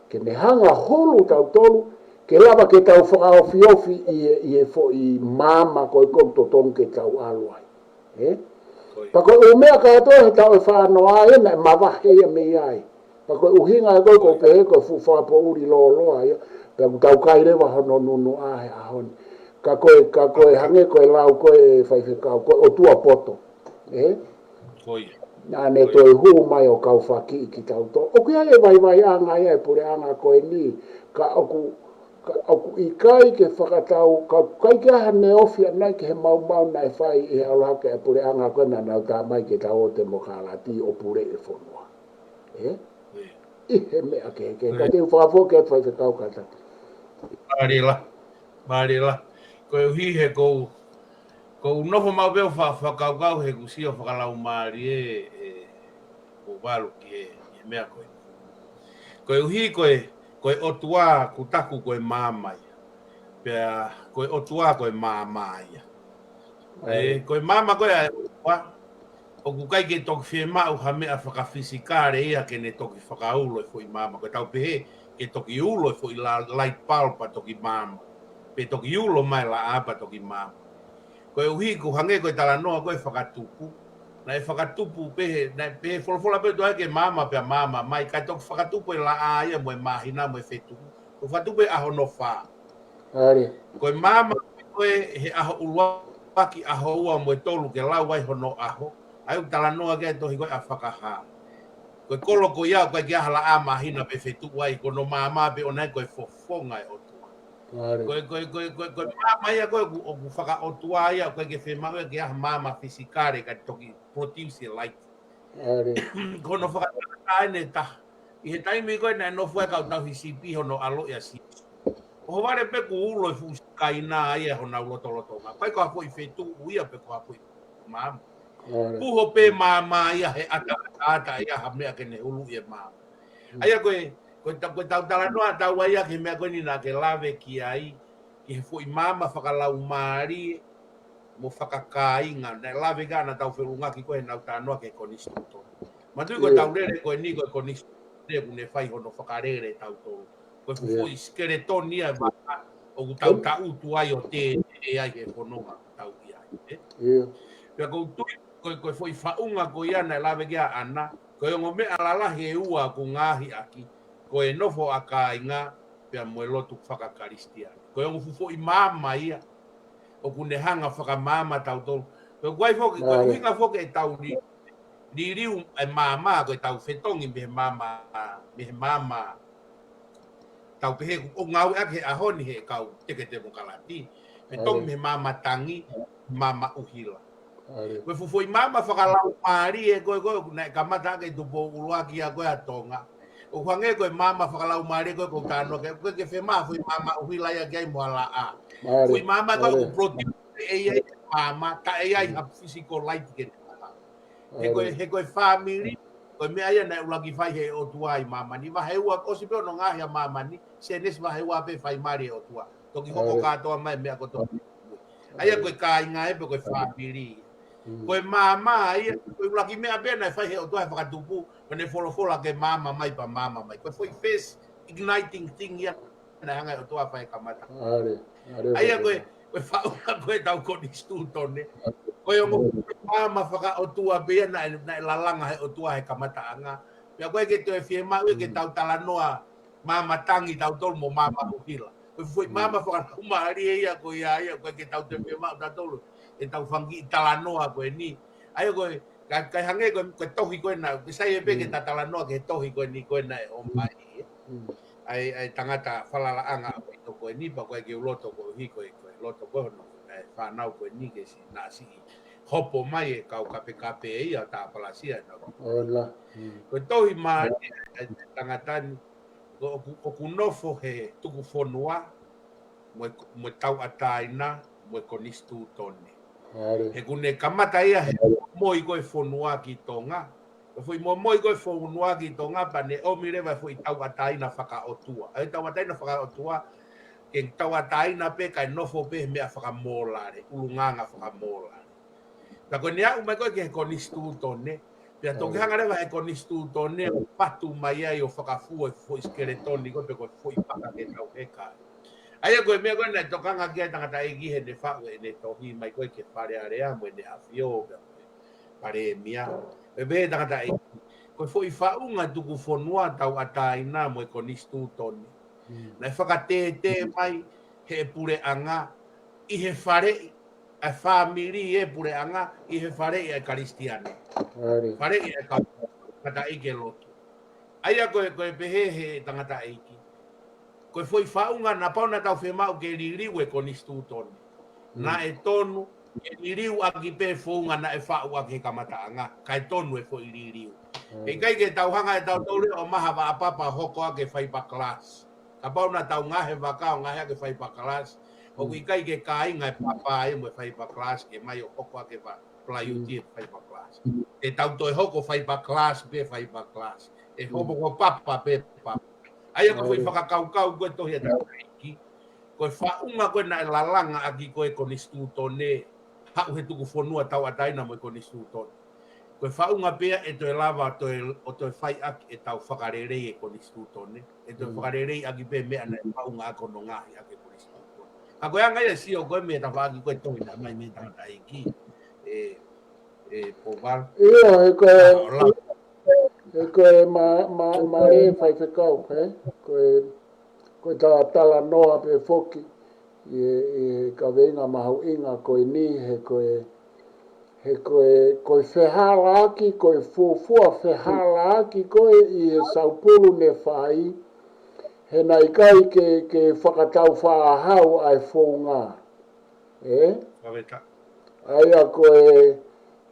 ke ne hanga hulu tautolu, ke lava ke tau fakaofiofi ʻi he, ʻi he foʻi maama ko e ʻoku totonu ke tau ʻalu ai. Ē? Pea ko e ʻū meʻa kātoa he tau e fānoa ai, naʻe mavahe ia mei ai. Pea ko e ʻuhinga ko e ʻoku pehē ko e fuʻu fakapoʻuli lōloa ia, pea ʻoku tau kai leva hono nunuʻa he ʻaho ni. Ka ko e, ka ko e hangē ko e lau ko e faifekau, ko e ʻotua poto. Ē? Naʻa ne toe hū mai ʻo kau fakiʻi kitautolu. ʻOku ʻi ai e vaivaiʻanga ia e puleʻanga ko eni, ka ʻoku, ka ʻoku ʻikai ke fakatau, ka ʻikai ke ʻi ai ha neofi ʻanai ki he maumau naʻe fai ʻi he ʻalu hake e puleʻanga ko ena naʻa nau tā mai ke tau ō temokalati ʻo puleʻi e fonua. Ē? ʻI he meʻa kehekehe, ka te u fakafoki atu faifekau kātaki. Mālie lahi, mālie lahi. Koeʻuhi he ʻoku ou, ʻoku ou nofo maʻu pē ʻo fa-, fakakaukau he ʻoku ou sio fakalaumālie ē, ʻoku ou valu ki he, he meʻa ko ē. Koeʻuhi ko e, ko e ʻotua ʻoku taku ko e maama ia. Pea ko e ʻotua ko e maama ia. Ē, ko e maama ko ē ʻa e ʻotua, ʻoku ʻikai ke toki fiemaʻu ha meʻa fakafisikale ia ke ne toki fakaulo e foʻi maama. Ko e tau pehē, ke toki ulo e foʻi la-, light bulb pea toki maama. Pe toki ulo mai laʻā pea toki maama. Koeʻuhi ʻoku hangē ko e talanoa ko e fakatupu. Naʻe fakatupu pehē, naʻe pehē folofola pē ʻe ʻOtua ke maama pea maama mai, kae toki fakatupu e laʻā ia mo e māhina mo e fetuʻu. Ko e fakatupu e ʻaho hono fā. Ko e maama ko ē he ʻaho ʻuluaki, ʻaho ua mo e tolu ke lau ai hono ʻaho. ʻA ia ʻoku talanoa ki ai e tohi ko ē ʻa Fakahā. Ko e kolo ko ia ʻoku ʻikai ke ʻi ai ha laʻā, māhina pe fetuʻu ai, ko hono maama pē ʻoʻona ia ko e fofonga e ʻOtua. Ko e, ko e, ko e, ko e, ko e maama ia ko ē ʻoku, ʻoku fakaʻotua ia, ʻoku ʻikai ke fiemaʻu ia ke ʻi ai ha maama fisikale ka toki produce e light. Ko hono fakatangata ʻene taha. ʻI he taimi ko ē naʻe nofo ai e kau tauhi sipi hono ʻaloʻi ʻa Sīsū. ʻOhovale pē kuo ulo e fuʻu sikaina ia honau lotolotonga. ʻIkai ko ha foʻi fetuʻu ia pe ko ha foʻi maama. Puho pē maama ia he ʻataʻatā ia ha meʻa ke ne uluʻi e maama. ʻA ia ko e, ko e ta-, ko e tau talanoa ʻa taua ia ki he meʻa ko eni naʻa ke lave ki ai, ki he foʻi maama fakalaumālie mo fakakāinga, naʻe lave ki ai ʻa ʻetau feʻulungaki ko ē heʻenau talanoa ki he konisitūtone. Manatuʻi ko e tau lele ko eni ko e konisitūtone ʻoku ne fai hono fakalele tautolu. Ko e fuʻu foʻi sikeletoni ia e maama ʻoku tau taʻutu ai ʻo tētē ai he fononga ʻoku tau ʻi ai, ē? Pea ʻoku ou tui ko e, ko e foʻi faʻunga ko ia naʻe lave ki ai ʻa ʻAna, ko e ongo meʻa lalahi ʻe ua ʻoku ngaahi ʻaki, ko e nofo ʻa kāinga pea mo e lotu fakakalisitiane. Ko e ongo fuʻu foʻi maama ia ʻoku ne hanga fakamaama tautolu. Ko e ʻuhinga foki, ko e ʻuhinga foki e tau li-, liliu e maama, ko e tau fetongi mei he maama, mei he maama. Tau pehē ʻoku ngāueʻaki he ʻaho ni he kau teke temokalati. Fetongi mei he maama tangi, maama ʻuhila. Ko e fuʻu foʻi maama fakalaumālie ko ē, ko ē naʻe kamata ʻaki e Tupou ʻUluaki ia ko ē ʻa Tonga. ʻOku hangē ko e maama fakalaumālie ko ē ʻoku ou talanoa ki ai, ʻoku ʻikai ke fiemaʻu ha foʻi maama ʻuhila ia ki ai mo ha laʻā. Foʻi maama ko ē ʻoku produce ʻe ia e maama, ka ʻe ʻi ai ha physical light ke ne maama. He ko e, he ko e fāmili, ko e meʻa ia naʻe ʻuluaki fai he ʻOtua ʻi māmani. Vahe ua, ʻosi pē hono ngaohi ʻa māmani, Sēnesi vahe ua pē fai mali e ʻOtua. Toki hoko kātoa mai meʻa kotoa. ʻA ia ko e kāinga ē pe ko e fāmili. Ko e maama ia, ko e ʻuluaki meʻa pē naʻe fai he ʻOtua he fakatupu, ko ʻene folofola ke maama mai pea maama mai. Ko e foʻi first igniting thing ia naʻe hanga ʻe he ʻOtua ʻo fai he kamata. ʻA ia ko e, ko e faʻunga ko ē ʻetau konisitūtone. Ko e ongo maama fakaʻotua pē ia naʻe, naʻe lalanga he ʻOtua he kamataʻanga. Pea ko e ke toe fiemaʻu ia ke tau talanoa maama tangi tautolu mo maama ʻuhila. Ko e foʻi maama fakalaumālie ia ko ia ia, ko e ke tau toe fiemaʻu tautolu ʻetau fanga kiʻi talanoa ko eni. ʻA ia ko e, ka, ka hangē ko e, ko e tohi ko ena, ke sai ē pē ke ta talanoa ki he tohi ko eni ko ena ʻe ʻomai. ʻA e, ʻa e tangata falalaʻanga ʻaupito ko eni pea ko e ke u loto koeʻuhi ko e, ko e loto ko hono, ʻa e fānau ko eni ke siʻi naʻa siʻi hopo mai e kau kapekape ia ʻo tāpalasia ʻenau. Ko e tohi mālie ʻa e tangata ni, ko ʻoku, ʻoku nofo he tuku fonua, mo e, mo e tauʻatāina, mo e konisitūtone. He kuo ne kamata ia he momoi ko e fonua ki Tonga. Ko e foʻi momoi ko e fonua ki Tonga pea ne ʻomi leva e foʻi tauʻatāina fakaʻotua. ʻA e tauʻatāina fakaʻotua, ke tauʻatāina pē kae nofo pē he meʻa fakamōlale, ʻulungaanga fakamōlale. Pea ko ʻene aʻu mai ko ē ki he konisitūtone, pea toki hanga leva he konisitūtone ʻo patu mai ai ʻo fakafua e foʻi sikeletoni ko ē pe ko e foʻi paka ke tau heka. ʻA ia ko e meʻa ko ē naʻe tokanga ki ai e tangataʻeiki heʻene faʻu ʻene tohi mai ko ē ki he Fale Alea mo ʻene ʻAfio pea mo e Palēmia. Pea pehē e tangataʻeiki, ko e foʻi faʻunga tuku fonua tauʻatāina mo e konisitūtone naʻe fakatētē mai he puleʻanga ʻi he faleʻi ʻa e fāmili e puleʻanga ʻi he faleʻi ʻa e Kalisitiane. Faleʻi ʻa e kau tangataʻeiki lotu. ʻA ia ko e, ko e pehē he tangataʻeiki, ko e foʻi faʻunga naʻa pau naʻa tau fiemaʻu ke liliu e konisitūtone. Naʻe tonu ke liliu ʻaki pē founga naʻe faʻu ʻaki he kamataʻanga, kae tonu e foʻi liliu. He ʻikai ke tau hanga ʻe tautolu ʻo maha vaʻa papa hoko ʻaki e fiberglass. Kapau naʻa tau ngaohi e vaka ʻo ngaohi ʻaki e fiberglass, ʻoku ʻikai ke kāinga e papa ia mo e fiberglass ke mai ʻo hoko ʻaki e fa-, palaiotia e fiberglass. ʻE tau toe hoko fiberglass pē fiberglass. ʻE hopo ko papa pē papa. ʻA ia ko e foʻi fakakaukau ko e tohi ʻa e tangataʻeiki, ko e faʻunga ko ē naʻe lalanga ʻaki ko ē e konisitūtone, haʻu he tuku fonua tauʻatāina mo e konisitūtone. Ko e faʻunga pē ia ʻe toe lava toe, ʻo toe fai ʻaki ʻetau fakalelei e konisitūtone, ʻe toe fakalelei ʻaki pē meʻa naʻe faʻunga ʻaki hono ngaohi ʻaki e konisitūtone. Ka ko e anga ia e sio ko ē mei he tafaʻaki ko e tohi naʻe ʻomai mei he tangataʻeiki, ʻe, ʻe Poval. Ia, he ko e, he ko e ma, ma, ma e faifekau, he? Ko e, ko e ta talanoa pē foki ʻi he, ʻi he kaveinga mahuʻinga ko eni, he ko e, he ko e, ko e fehālaaki, ko e fuofua fehālaaki ko ē ʻi he saupulu ne fai, he naʻe ʻikai ke, ke fakatau faʻahau ʻa e founga. ʻE? ʻA ia ko e,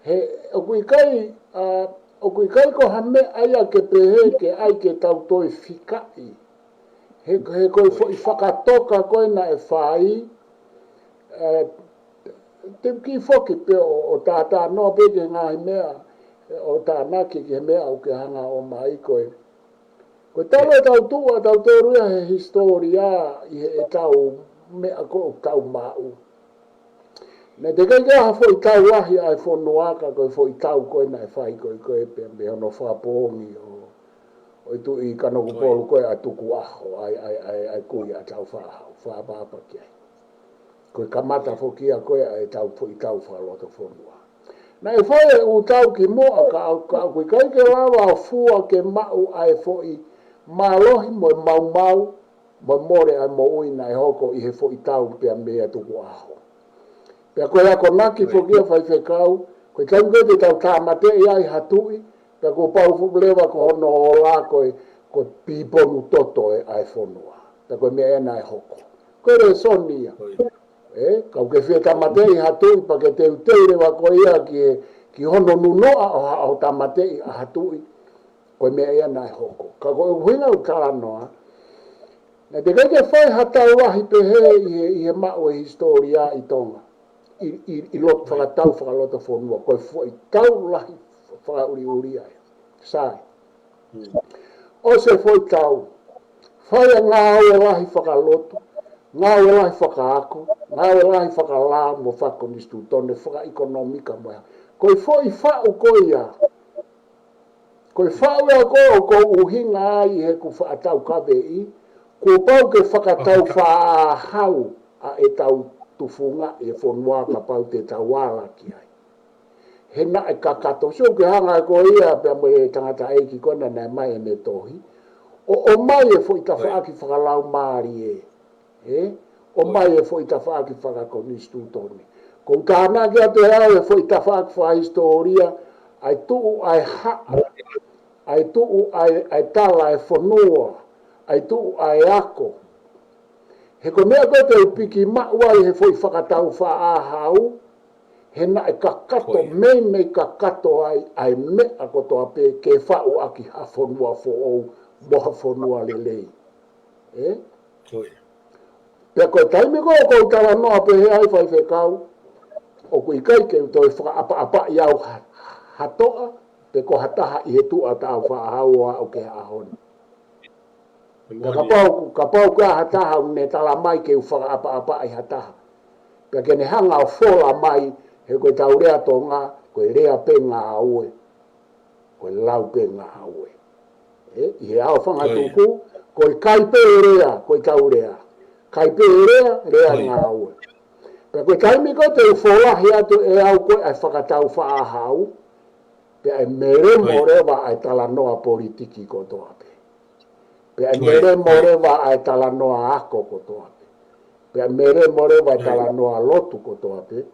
he, ʻoku ʻikai, ʻa, ʻoku ʻikai ko ha meʻa ia ke pehē ke ʻai ke tau toe fikaʻi. He, he ko e foʻi fakatoka ko ē naʻe fai, ʻe, te u kiʻi foki pē ʻo, ʻo tātānoa pē ki he ngaahi meʻa, ʻo tānaki ki he meʻa ʻoku ke hanga ʻo ʻomai ko ē. Ko e talu ʻetau tuʻu ʻa tautolu ia he hisitōlia ʻi heʻetau meʻa ko ē ʻoku tau maʻu. Naʻe teʻeki ke ʻi ai ha foʻi tau lahi ʻa e fonua ka ko e foʻi tau ko ē naʻe fai ko ē ko ē pea mei hono fakapoongi ʻo, ʻo e Tuʻi Kanokupolu ko ē ʻa Tukuʻaho, ʻa e, ʻa e, ʻa e, ʻa e kui ʻa Tāufaʻāhau, fakaʻapaʻapa ki ai. Ko e kamata foki ia ko ē ʻa ʻetau foʻi tau fakalotofonua. Naʻe fai e ʻū tau kimuʻa ka, ka ʻoku ʻikai ke lava ʻo fua ke maʻu ʻa e foʻi mālohi mo e maumau, mo e mole ʻa e moʻui naʻe hoko ʻi he foʻi tau pea mei a Tukuʻaho. Pea ko e akonaki foki ia faifekau, ko e taimi ko ē te tau tāmateʻi ai ha tuʻi, pea kuo pau foki leva ko hono ola ko e, ko e piponu toto ē ʻa e fonua. Pea ko e meʻa ē naʻe hoko. Ko e lēsoni ia. ʻE, ka ʻoku ke fie tāmateʻi ha tuʻi pea ke teuteu leva ko ia ki he, ki hono nunuʻa ʻo ha, ʻo tāmateʻi ʻa ha tuʻi. Ko e meʻa ia naʻe hoko. Ka ko e ʻuhinga ʻoku talanoa, naʻe teʻeki ke fai ha tau lahi pehē ʻi he, ʻi he maʻu e hisitōlia ʻi Tonga. ʻI, ʻi, ʻi loto fakatau fakalotofonua. Ko e foʻi tau lahi fakaʻuliʻuli ai. Sai. ʻOsi e foʻi tau, fai ʻa e ngāue lahi fakalotu, ngāue lahi fakaako, ngāue lahi fakalao mo fakakonisitūtone, fakaʻekonōmika mo e hā. Ko e foʻi faʻu ko ia. Ko e faʻu ia ko ē ʻoku ou ʻuhinga ai heʻeku faʻa taukaveʻi, kuo pau ke fakatau faʻahau ʻa ʻetau tufunga ʻi he fonua kapau te tau ala ki ai. He naʻe kakato, sio ki he hanga ko ia pea mo e tangataʻeiki ko ena naʻe ʻomai ʻene tohi, ʻo ʻomai e foʻi tafaʻaki fakalaumālie, ē? ʻOmai e foʻi tafaʻaki fakakonisitūtone. ʻOku ou tānaki atu ʻe au e foʻi tafaʻaki fakahisitōlia, ʻa e tuʻu ʻa e haʻa, ʻa e tuʻu ʻa e, ʻa e tala ʻa e fonua, ʻa e tuʻu ʻa e ako. He ko e meʻa ko ē te u piki maʻu ai he foʻi fakatau faʻahau, he naʻe kakato, meimei kakato ai ʻa e meʻa kotoa pē ke faʻu ʻaki ha fonua foʻou mo ha fonua lelei. Ē? Pea ko e taimi ko ē ʻoku ou talanoa pehē ai, faifekau, ʻoku ʻikai ke u toe fakaʻapaʻapaʻi au ha, ha toʻa, pe ko ha taha ʻi he tuʻu ʻa e tau faʻahau ʻo aʻu ki he ʻaho ni. Pea kapau, kapau ko ha taha ʻoku ne tala mai ke u fakaʻapaʻapaʻi ha taha, pea ke ne hanga ʻo fola mai, he ko e tau lea Tonga, ko e lea pē ngāue. Ko e lau pē ngāue. Ē, ʻi he ʻao fangatuku, ko e kai pē lea, ko e tau lea. Kai pē lea, lea ngāue. Pea ko e taimi ko ē te u folahi atu ʻe au ko ē ʻa e fakatau faʻahau, pea ʻe melemo leva ʻa e talanoa politiki kotoa pē. Pea ʻe melemo leva ʻa e talanoa ako kotoa pē. Pea ʻe melemo leva ʻa e talanoa lotu kotoa pē.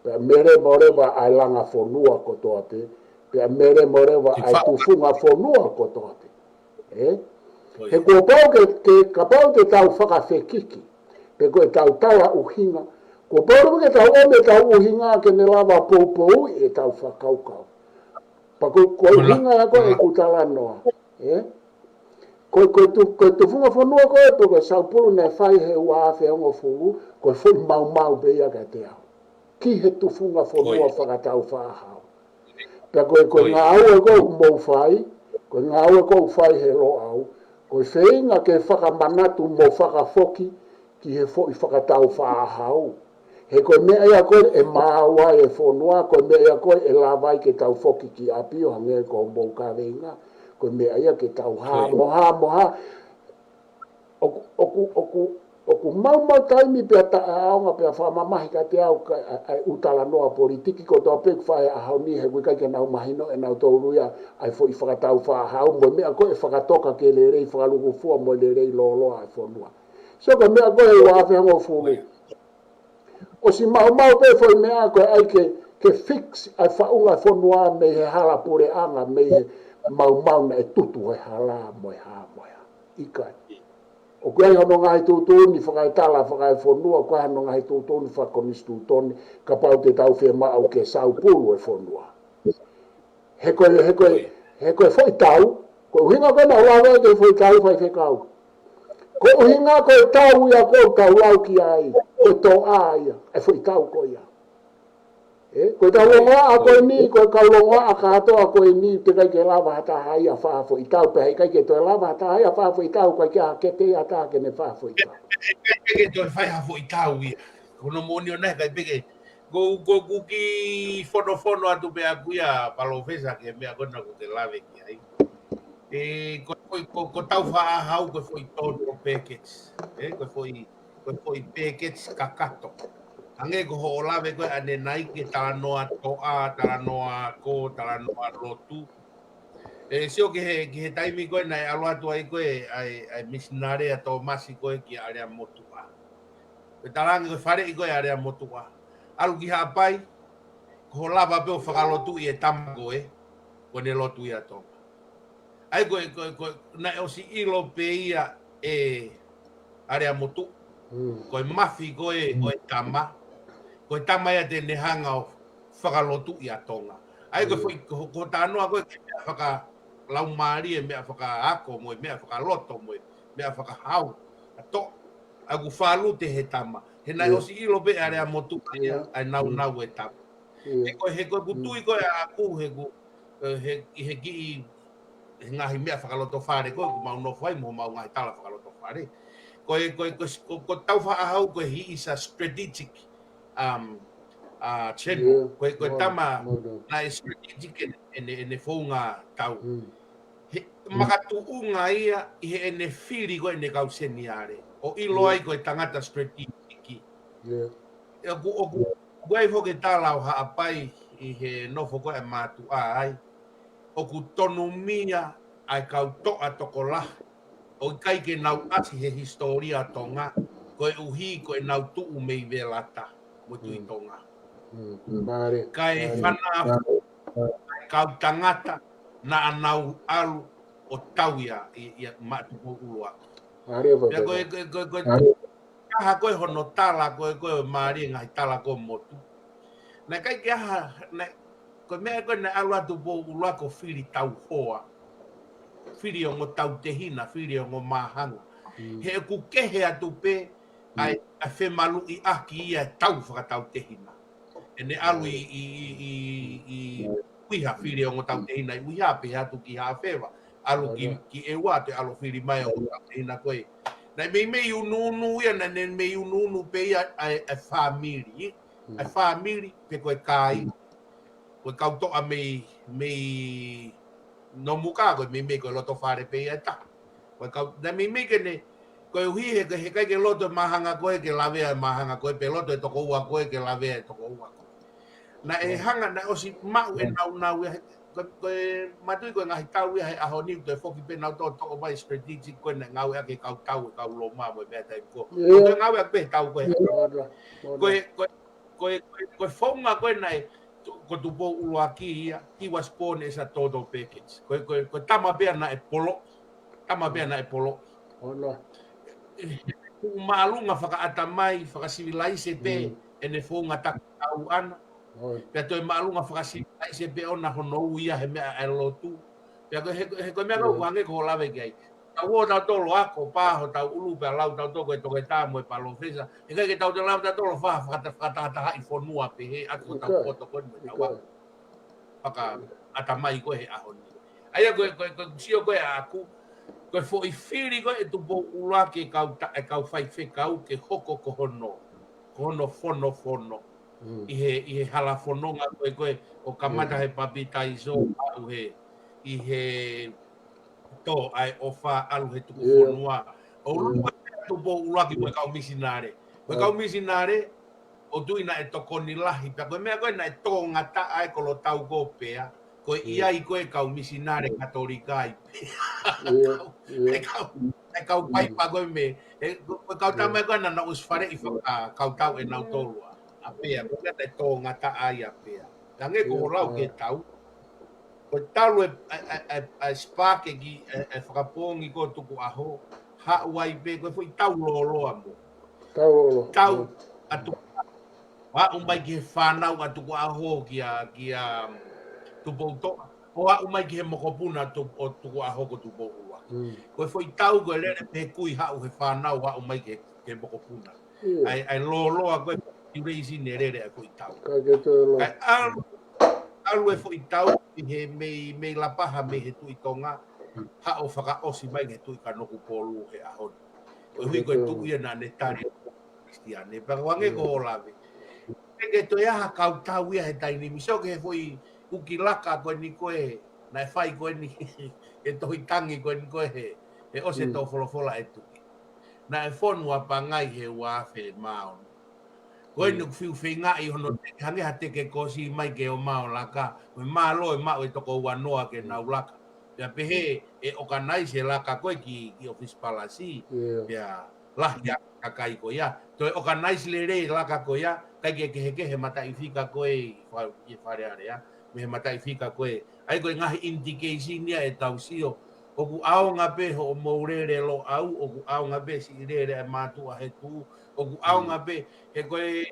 Pea ʻe melemo leva ʻa e langa fonua kotoa pē. Pea ʻe melemo leva ʻa e tufunga fonua kotoa pē. Ē? He kuo pau ke, ke kapau te tau fakafekiki, pe ko e tau tala ʻuhinga, kuo pau ke tau ʻomi e tau ʻuhinga ke ne lava poupouʻi e tau fakakaukau. Pea ko, ko e ʻuhinga ia ko ē ʻeku talanoa. Ē? Ko, ko e tu, ko e tufunga fonua ko ē, pe ko e saupulu naʻe fai he ua afe hongofulu, ko e foʻi maumau pē ia kiate au ki he tufunga fonua fakatau faʻahau. Pea ko e, ko e ngāue ko ē ʻoku mou fai, ko e ngāue ko ē ʻoku fai he Loʻau, ko e feinga ke fakamanatu mo fakafoki ki he foʻi fakatau faʻahau. He ko e meʻa ia ko ē ʻe maau ai e fonua, ko e meʻa ia ko ē ʻe lava ai ke tau foki ki ʻapi ʻo hangē ko hoʻomou kaveinga, ko e meʻa ia ke tau hā mo hā mo hā. ʻOku, ʻoku, ʻoku, ʻoku maumau taimi pea taʻeʻaonga pea fakamamahi kiate au ka, ʻa, ʻa e ʻū talanoa politiki kotoa pē ʻoku fai he ʻaho ni, he ʻoku ʻikai ke nau mahino ʻe nautolu ia ʻa e foʻi fakatau faʻahau mo e meʻa ko ē ʻe fakatoka ke lelei fakalūkufua mo e lelei lōloa ʻa e fonua. Sio ki he meʻa ko ē ua afe hongofulu. ʻOsi maumau pē foʻi meʻa ko ē ʻai ke, ke fix ʻa e faʻunga fonua mei he hala puleʻanga, mei he maumau naʻe tutu he hala mo e hā mo e hā. ʻIkai. ʻOku ʻi ai hono ngaahi tuʻutuʻuni fakaetala fakaefonua, ʻoku ʻi ai hono ngaahi tuʻutuʻuni fakakonisitūtone, kapau te tau fiemaʻu ke saupulu e fonua. He ko e, he ko e, he ko e foʻi tau, ko e ʻuhinga ko ē naʻa ku lave ki he foʻi tau, faifekau. Ko e ʻuhinga ko e tau ia ʻoku ou tau lau ki ai, ko e toʻa ia, e foʻi tau ko ia. Ē, ko e tau longoaʻa ko eni, ko e kau longoaʻa kātoa ko eni, teʻeki ai ke lava ha taha ia ʻo fai ha foʻi tau, pea heʻikai ke toe lava ha taha ia ʻo fai ha foʻi tau, ʻikai ke ʻi ai ha kete ia ʻa ha taha ke ne fai ha foʻi tau. ʻIkai ke toe fai ha foʻi tau ia. Ko hono moʻoni ʻona ʻikai pē ke Ko, ko ʻeku kiʻi fonofono atu pē ʻaʻaku ia, Palōfesa, ki he meʻa ko ena ʻoku ke lave ki ai. Ē, ko, ko, ko, ko e tau faʻahau, ko e foʻi total package. Ē, ko e foʻi, ko e foʻi package kakato. Hangē ko hoʻo lave ko ē ʻanenai ki he talanoa toʻa, talanoa ako, talanoa lotu. Ē, sio ki he, ki he taimi ko ē naʻe ʻalu atu ai ko ē, ʻa e, ʻa e misinale ʻa Tōmasi ko ē ki ʻAleamotuʻa. Ko e talaange ko e faleʻi ko ē ʻAleamotuʻa. ʻAlu ki Haʻapai, ko hoʻo lava pē ʻo fakalotuʻi e tama ko ē, ko ʻene lotu ia ʻa Tonga. ʻA ia ko e, ko e, ko e, naʻe ʻosi ʻilo pē ia ʻe ʻAleamotuʻa. Mm. Ko e mafi ko ē, mm, ʻo e tama, ko e tama ia te ne hanga ʻo fakalotuʻi ʻa Tonga. ʻA ia ko e, mm, foʻi, ko, ko e talanoa ko ē ki he meʻa fakalaumālie, meʻa fakaako mo e meʻa fakaloto mo e meʻa fakahau. ʻA to, ʻa ʻeku fakalute he tama. He naʻe, yeah, ʻosi ʻilo pē ʻe ʻAleamotuʻa ia, yeah, ʻa e naunau, mm, e tama. Yeah. He ko e, he ko ʻeku, mm, tui ko ē ʻaʻaku, he ʻoku, he, ʻi he kiʻi, he ngaahi meʻa fakalotofale ko ē, ʻoku mau nofo ai mo homau ngaahi tala fakalotofale. Ko e, ko e, ko e, ko, ko ʻetau faʻahau ko e he is a strategic, um, uh, general. Ko e, ko e tama naʻe strategic ʻene, ʻene, ʻene founga tau. He makatuʻunga ia ʻi heʻene fili ko ē ʻene kau seniale. ʻO ʻilo ai ko e tangata strategic. ʻOku, ʻoku, ʻoku ʻi ai foki e tala ʻo Haʻapai ʻi he nofo ko ē ʻa e mātuʻa ai. ʻOku tonumia ʻa e kau toʻa tokolahi ʻoku ʻikai ke nau ʻasi he hisitōlia ʻo Tonga, koeʻuhi ko ʻenau tuʻu mei Velata mo Tuʻi Tonga. Kae fanafana ʻa e kau tangata naʻa nau ʻalu ʻo tau ia ʻi, ʻi, maʻa Tupou ʻUluaki. Pea ko e, ko e, ko e, ko e, kaha ko ē hono tala ko ē, ko e mālie ngaahi tala ko ē motu. Naʻe ʻikai ke ʻaha, naʻe, ko e meʻa ko ē naʻe ʻalu ʻa Tupou ʻUluaki ʻo fili tau hoa. Fili ongo tautehina, fili ongo māhanga. He ʻoku kehe atu pē ʻa e, ʻa e femaluʻiʻaki ia e tau fakatautehina. ʻEne ʻalu ʻi, ʻi, ʻi, ʻi, ʻi ʻUiha, fili ongo tautehina ʻi ʻUiha, pehē atu ki Haʻafeva. ʻAlu ki, ki ʻEua, toe ʻalu fili mai ongo tautehina ko ē. Naʻe meimei unuunu ia, naʻe meimei unuunu pē ia ʻa e, ʻa e fāmili. ʻA e fāmili, pe ko e kāinga. Ko e kau toʻa mei, mei Nomuka, ko e meimei ko e lotofale pē ia ʻe taha. Ko e kau, naʻe meimei ke ne, koeʻuhi he, he ʻikai ke loto e māhanga ko ē ke lavea e māhanga ko ē, pe loto e tokoua ko ē ke lavea e tokoua ko ē. Naʻe hanga, naʻe ʻosi maʻu e naunau ia, he, ko, ko e mātuʻa ko e ngaahi tau ia he ʻaho ni, toe foki pē nautolu ʻo toʻo mai strategic ko ē naʻe ngāueʻaki he kau tau, e kau Loma mo e meʻa taimi ko ē. Ko e ngāueʻaki pē he tau ko ē. Ko e, ko e, ko e, ko e founga ko ē naʻe, tu-, ko Tupou ʻUluaki ia, he was born as a total package. Ko e, ko e, ko e tama pē ia naʻe polo, tama pē ia naʻe polo. Kuo māʻolunga fakaʻatamai, fakasivilaise pē ʻene founga takitau ʻana. Pea toe māʻolunga fakasivilaise pē ʻona hono ui ia he meʻa ʻa e lotu. Pea ko e, he, he ko e meʻa ko ē ʻoku hangē ko hoʻo lave ki ai. Tau ō tautolu ʻo ako, pā hotau ʻulu pea lau tautolu ko e toketā mo e palōfesa. He ʻikai ke tau toe lava tautolu ʻo fa-, fakata-, fakatahatahaʻi fonua pehē ʻaki hotau poto ko eni mo ʻetau ako fakaʻatamai ko ē he ʻaho ni. ʻA ia ko e, ko e, ko e sio ko ē ʻaʻaku, ko e foʻi fili ko ē ʻe Tupou ʻUluaki e kau ta-, e kau faifekau ke hoko ko hono, ko hono fonofono. ʻI he, ʻi he hala fononga ko ē, ko ē, ʻo kamata he papitaiso, aʻu he, ʻi he tō ʻa e ʻofa, ʻalu he tukufonua. ʻO lua ʻa Tupou ʻUluaki mo e kau misinale. Mo e kau misinale, ʻoku ou tui naʻe tokoni lahi. Pea ko e meʻa ko ē naʻe toʻongataʻa e kolotau ko ē pea. Ko e ʻi ai ko ē kau misinale Katolika ai pē. E kau, e kau paipa ko ē mei, e, ko, ko e kau tama ko ē naʻa nau ʻosi faleʻi faka-, kau tau ʻe nautolu ʻa, ʻa pea. Ko e meʻa naʻe toʻongataʻa ai ʻa pea. Hangē ko hoʻo lau ki he tau. Ko e talu e, e, e, e, e spark e ki, e, e fakapoongi ko ē ʻo Tukuʻaho, haʻu ai pē, ko e foʻi tau lōloa mo. Tau lōloa. Tau ʻa Tukuʻaho. ʻO aʻu mai ki he fānau ʻa Tukuʻaho kia, kia, um, Tupoutoʻa. ʻO aʻu mai ki he mokopuna Tu-, ʻo Tukuʻaho ko Tupou ʻUluaki. Ko e foʻi tau ko e lele pē kui haʻu he fānau, ʻo aʻu mai ki he, ki he mokopuna. ʻA e, ʻa e lōloa ko ē duration e lele ʻa e foʻi tau. Kae ʻalu, ʻalu e foʻi tau ʻi he mei, mei Lapaha mei he Tuʻi Tonga, haʻu ʻo fakaʻosi mai ki he Tuʻi Kanokupolu he ʻaho ni. Koeʻuhi ko e tuʻu ia naʻa ne tali Kalisitiane, pea ko e hangē ko hoʻo lave. Pea ke toe ʻaha kau tau ia he taimi ni, sio ki he foʻi ʻuki laka ko eni ko ē, naʻe fai ko eni, he tohi tangi ko eni ko ē he, he ʻosi e tō folofola ʻe Tuʻi. Naʻe fonu ʻa Pangai he ua afe mā ono. Ko eni ʻoku fiu feingaʻi hono teke, hangē ha teke kosi mai ke ō mai ʻo laka, mo e mālō e maʻu e toko ua noa ke nau laka. Pea pehē ʻe organize e laka ko ē ki, ki ʻOfisi Palasi, pea lahi ʻa e kakai ko ia. Toe organize lelei e laka ko ia, ʻikai ke kehekehe mataʻifika ko ē ʻi fa-, ʻi Fale Alea, mei he mataʻifika ko ē. ʻA ia ko e ngaahi indication ia ʻetau sio. ʻOku ʻaonga pē hoʻomou lele Loʻau, ʻoku ʻaonga pē siʻi lele ʻa e mātuʻa he tuʻu, ʻoku ʻaonga pē, he ko e,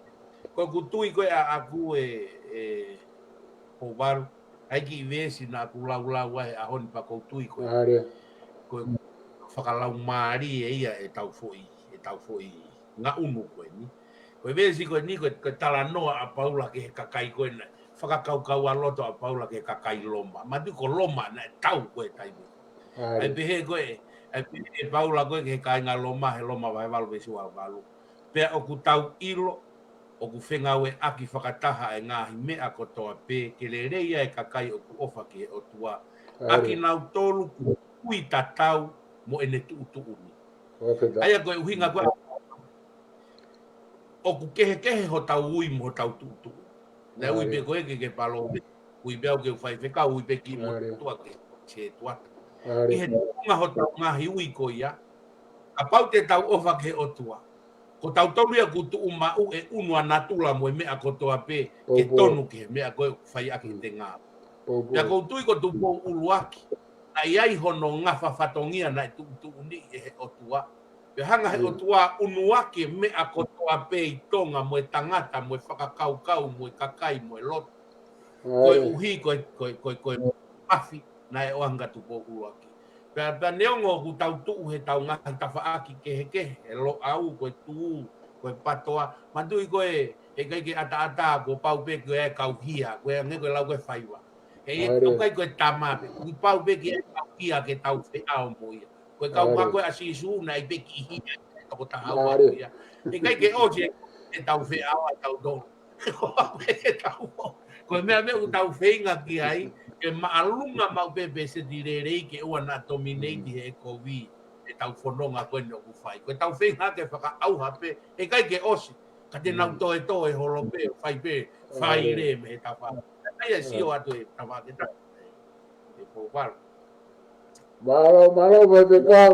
ko ʻeku tui ko ē ʻaʻaku ē, ē, Pouvalu, ʻa e kiʻi veesi naʻa ku laulau ai he ʻaho ni pea ʻoku ou tui ko e, ko e fakalaumālie ia ʻetau foʻi, ʻetau foʻi ngaʻunu ko eni. Ko e veesi ko eni ko e, ko e talanoa ʻa Paula ki he kakai ko ē naʻe fakakaukau ʻa loto ʻa Paula ki he kakai Loma. Manatuʻi ko Loma naʻe tau ko e taimi. ʻAi pehē ko ē, ʻai pehē ʻe Paula ko ē ki he kāinga Loma, he Loma vahe valu veesi ua valu. Pea ʻoku tau ʻilo, ʻoku fengāueʻaki fakataha e ngaahi meʻa kotoa pē, ke lelei ai e kakai ʻoku ʻofa ki he ʻOtua. ʻA kinautolu kuo ui tatau mo ʻene tuʻutuʻuni. ʻA ia ko e ʻuhinga ko ē ʻoku kehekehe hotau ui mo hotau tuʻutuʻuni. Naʻe ui pē ko ē ke ke palōfesa, ui pē au ke u faifekau, ui pē kiʻi motuʻa ke se tuata. ʻI he tuʻunga hotau ngaahi ui ko ia, kapau te tau ʻofa ki he ʻOtua, ko tautolu ia kuo tuʻu maʻu e ʻunu ʻa natula mo e meʻa kotoa pē ke tonu ki he meʻa ko ē ʻoku fai ʻaki e tenga. Pea ʻoku ou tui ko Tupou ʻUluaki, naʻe ʻi ai hono ngafa fatongia naʻe tuʻutuʻuni ʻe he ʻOtua. Pea hanga he ʻOtua ʻunuaki e meʻa kotoa pē ʻi Tonga mo e tangata mo e fakakaukau mo e kakai mo e loto. Ko e ʻuhi ko e, ko e, ko e, ko e mafi naʻe ʻoange kia Tupou ʻUluaki. Pea, pea neongo ʻoku tau tuʻu he tau ngaahi tafaʻaki kehekehe, e Loʻau, ko e Tū, ko e Patoa, manatuʻi ko e, heʻikai ke ʻataʻatā, kuo pau pē ke ʻi ai e kau hia, ko e hangē ko e lau ko e faiva. He ʻoku ʻikai ko e tama pē, kuo pau pē ke ʻi ai e kau hia ke tau feʻao mo ia. Ko e kau mā ko ē ʻa Sīsū naʻe ʻi ai pē kiʻi hia, toko taha ua ia. Heʻikai ke ʻosi e tau feʻao ʻa tautolu. Ko e ke tau o. Ko e meʻa meʻa ʻoku tau feinga ki ai, ke māʻolunga maʻu pē pēseti lelei ke ʻoua naʻa tomineti he kovi, e tau fononga ko eni ʻoku fai. Ko e tau feinga ke fakaʻauha pē, heʻikai ke ʻosi. Ka te nau toe toe holo pē, fai pē, fai lē mei he tafa. ʻA ia sio atu e tafa ke tafa. E pōpala. Mālō, mālō, faifekau.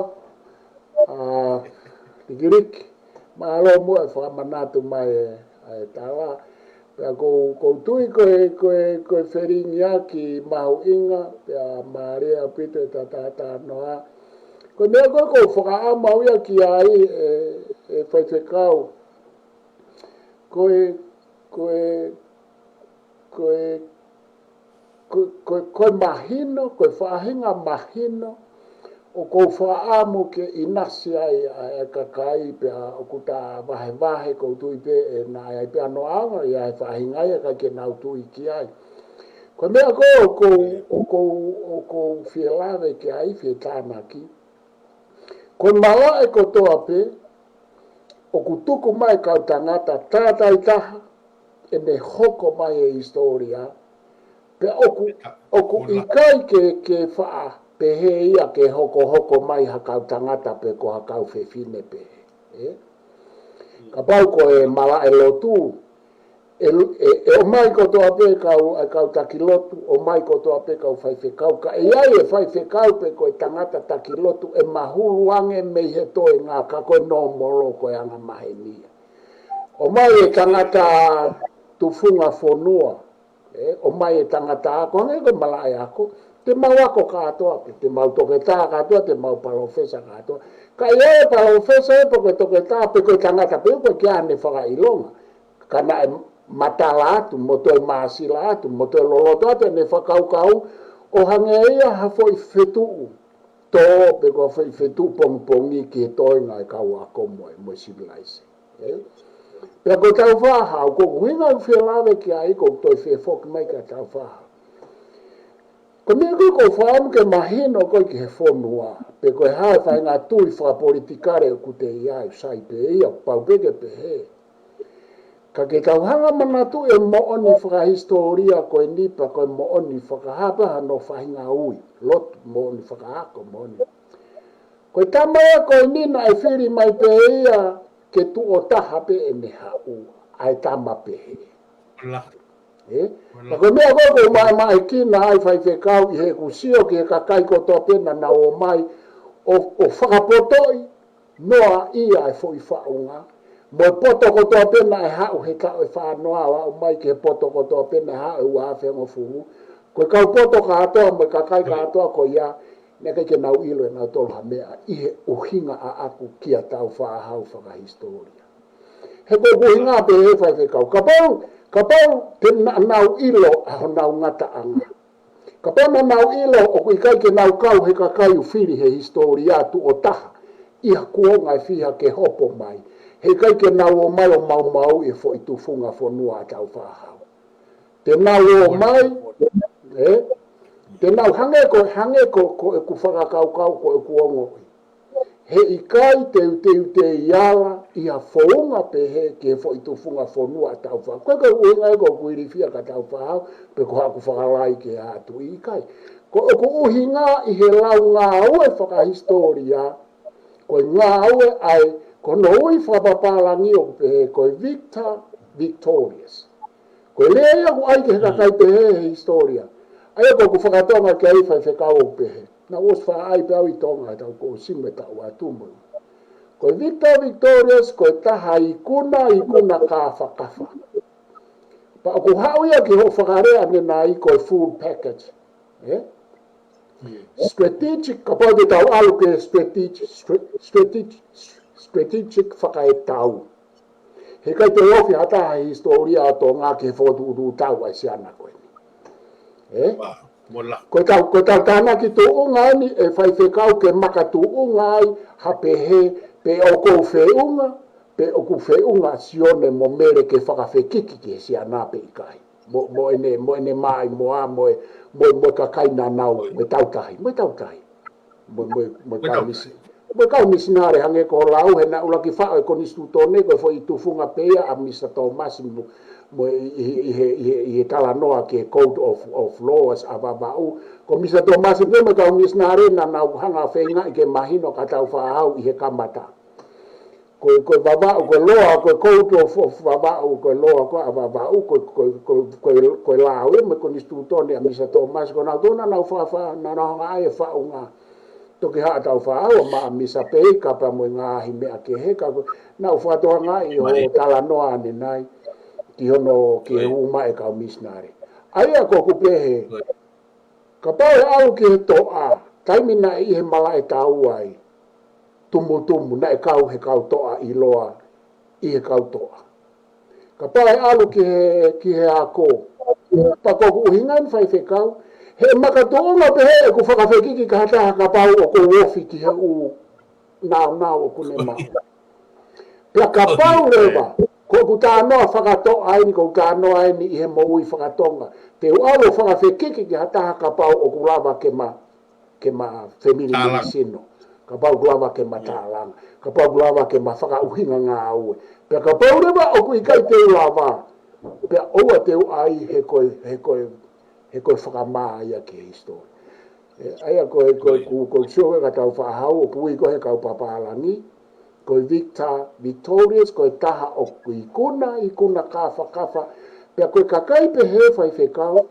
ʻA, Likiliki. Mālō muʻa e fakamanatu mai e, e tala. Pea ʻoku ou, ʻoku ou tui ko e, ko e, ko e felingiʻaki mahuʻinga, pea mālie ʻaupito e ta, ta, talanoa. Ko e meʻa ko ē ʻoku ou fakaʻamu au ia ki ai e, e faifekau. Ko e, ko e, ko e, ko, ko, ko e mahino, ko e faʻahinga mahino, ʻoku ou fakaʻamu ke ʻinasi ai ʻa e kakai pea ʻoku ta vahevahe ʻoku ou tui pē ʻe naʻe ʻi ai pē ʻa noʻanga ʻi ai e faʻahinga ia ʻikai ke nau tui ki ai. Ko e meʻa ko ē ʻoku ou, ʻoku ou, ʻoku ou fie lave ki ai, fie tānaki. Ko e malaʻe kotoa pē, ʻoku tuku mai kau tangata tātaitaha, ʻene hoko mai e hisitōlia, pea ʻoku, ʻoku ʻikai ke, ke faʻa pehē ia ke hokohoko mai ha kau tangata pe ko ha kau fefine pehē. Ē? Kapau ko e malaʻe lotu, ʻe, ʻe, ʻe ʻomai kotoa pē kau, ʻa e kau taki lotu, ʻomai kotoa pē kau faifekau, ka ʻe ʻi ai e faifekau pe ko e tangata taki lotu, ʻe mahulu ange mei he toenga ka ko e nōmolo ko e anga maheni ia. ʻOmai e tangata tufunga fonua, ē, ʻomai e tangata ako, hangē ko e malaʻe ako, te mau ako kātoa pē, te mau toketā kātoa, te mau palōfesa kātoa. Ka ʻi ai e palōfesa ē pe ko e toketā, pe ko e tangata pē, ʻoku ʻikai ke ʻi ai haʻane fakaʻilonga. Ka naʻe matala atu, mo toe māsila atu, mo toe loloto atu ʻene fakakaukau, ʻo hangē ia ha foʻi fetuʻu tō pe ko ha foʻi fetuʻu pongipongi ki he toenga e kau ako mo e, mo e sivilaise. Ē? Pea ko Tāufaʻāhau, ko e ʻuhinga ʻoku ou fie lave ki ai, ʻoku ou toe fie foki mai kia Tāufaʻāhau. Ko e meʻa ko ē ʻoku ou fakaʻamu ke mahino ko ē ki he fonua, pe ko e hā e faʻahinga tui fakapolitikale ʻoku te ʻi ai, ʻoku sai pē ia, ʻoku pau pē ke pehē. Ka ke tau hanga ʻo manatuʻi e moʻoni fakahisitōlia ko eni pea ko e moʻoni fakahā pē hano faʻahinga ui, lotu, moʻoni fakaako, moʻoni. Ko e tama ia ko eni naʻe fili mai pē ia ke tuʻo taha pē ʻene haʻu, ʻa e tama pehē. Ē? Ka ko e meʻa ko ē ʻoku ou maʻemaʻekina ai faifekau ʻi heʻeku sio ki he kakai kotoa pē naʻa nau ō mai ʻo, ʻo fakapotoʻi noaʻia e foʻi faʻunga. Mo e poto kotoa pē naʻe haʻu he taʻu ʻe fā noa ʻo aʻu mai ki he poto kotoa pē naʻe haʻu ʻe ua afe hongofulu. Ko e kau poto kātoa mo e kakai kātoa ko ia, naʻe ʻikai ke nau ʻilo ʻe nautolu ha meʻa ʻi he ʻuhinga ʻaʻaku kia Tāufaʻāhau fakahisitōlia. He ko e ʻuhinga pē ē faifekau. Kapau, kapau te na-, nau ʻilo ʻa honau ngataʻanga. Kapau naʻa nau ʻilo ʻoku ʻikai ke nau kau he kakai ʻoku fili he hisitōlia tuʻo taha ʻi ha kuonga ʻe fiha ke hopo mai. Heʻikai ke nau ō mai ʻo maumauʻi e foʻi tufunga fonua ʻa Tāufaʻāhau. Te nau ō mai, ē? Te nau hangē ko, hangē ko, ko ʻeku fakakaukau, ko ʻeku ongoʻi. He ʻikai te u, te u, te u ala ʻi ha founga pehē ki he foʻi tufunga fonua ʻa Tāufaʻāhau. Ko e ʻuhinga ia ʻoku ou ilifia kia Tāufaʻāhau, pe ko haʻaku fakalai ki he Haʻa Tuʻi, ʻikai. Ko ʻeku ʻuhinga ʻi he lau ngāue fakahisitōlia, ko e ngāue ʻa e, ko hono ui fakapapālangi ʻoku pehē ko e victor victorious. Ko e lea ia ʻoku ʻai ki he kakai pehē he hisitōlia. ʻA ia ko ʻeku fakatonga ki ai, faifekau, ʻoku pehē. Naʻá ku ʻosi faʻa ʻai pē au ʻi Tonga, he taʻu kuo ʻosi mo e taʻu atu mo. Ko e victor victorious, ko e taha ikuna, ikuna kāfakafa. Pea ʻoku haʻu ia ki hoʻo fakalea ʻanenai ko e full package. Ē? Strategic, kapau te tau ʻalu ki he strategic, stra-, strategic, strategic fakaetau. He ʻikai toe ofi ha taha he hisitōlia ʻo Tonga ki he fokotuʻutuʻu tau ʻa e siana ko eni. Ē? Ko e tau, ko e tau tānaki tuʻunga eni ʻe faifekau ke makatuʻunga ai ha pehē pe ʻoku ou feʻunga, pe ʻoku feʻunga Sione mo Mele ke fakafekiki ki he siana pe ʻikai. Mo, mo ʻene, mo ʻene maʻimoa, mo e, mo, mo e kakai naʻa nau, mo e tautahi, mo e tautahi. Mo, mo, mo e kau misi-, mo e kau misinale hangē ko e lau he naʻa ku ʻuluaki faʻo e konisitūtone, ko e foʻi tufunga pē ia ʻa Misa Tōmasi mo, mo ʻi, ʻi, ʻi he, ʻi he, ʻi he talanoa ki he Code of, of Laws ʻa Vavaʻu. Ko Misa Tōmasi pē mo e kau misinale naʻa nau hanga feingaʻi ke mahino kia Tāufaʻāhau ʻi he kamata. Ko e, ko e Vavaʻu, ko e law, ko e Code of, of Vavaʻu, ko e law ko ē ʻa Vavaʻu, ko e, ko e, ko e, ko e, ko e lau ia mo e konisitūtone ʻa Misa Tōmasi, ko nautolu naʻa nau fafa, naʻa nau hanga ʻai e faʻunga. Toki haʻu Tāufaʻāhau ʻo maʻa Misa Peika pea mo e ngaahi meʻa kehe, ka ko, naʻa ku fakatokangaʻi ʻo talanoa ʻanenai, ki hono, ki he ʻū mai e kau misinale. ʻA ia ko ʻeku pehē, kapau ʻe ʻalu ki he toʻa, taimi naʻe ʻi he malaʻe tau ai, tumutumu, naʻe kau he kau toʻa ʻiloa ʻi he kau toʻa. Kapau ʻe ʻalu ki he, ki he ako, pea ko ʻeku ʻuhinga eni faifekau, he makatuʻunga pehē ʻeku fakafekiki ki ha taha kapau ʻoku ou ofi ki he ʻū naonao ʻoku ne maʻu. Pea kapau leva, ko ʻeku talanoa fakatoʻa eni, ko ʻeku talanoa eni ʻi he moʻui fakatonga. Te u ʻalu ʻo fakafekiki ki ha taha kapau ʻoku lava ke ma, ke ma family medicine. Kapau ʻoku lava ke ma tālanga. Kapau ʻoku lava ke ma fakaʻuhinga ngāue. Pea kapau leva ʻoku ʻikai te u lava. Pea ʻoua te u ʻai he ko e, he ko e, he ko e fakamā ia ki he hisitōlia. ʻE, ʻa ia ko e, ko e, ko, ko e sio kia Tāufaʻāhau ʻoku ui ko ē he kau papālangi. Ko e victor victorious, ko e taha ʻoku ikuna, ikuna kāfakafa. Pea ko e kakai pehē faifekau,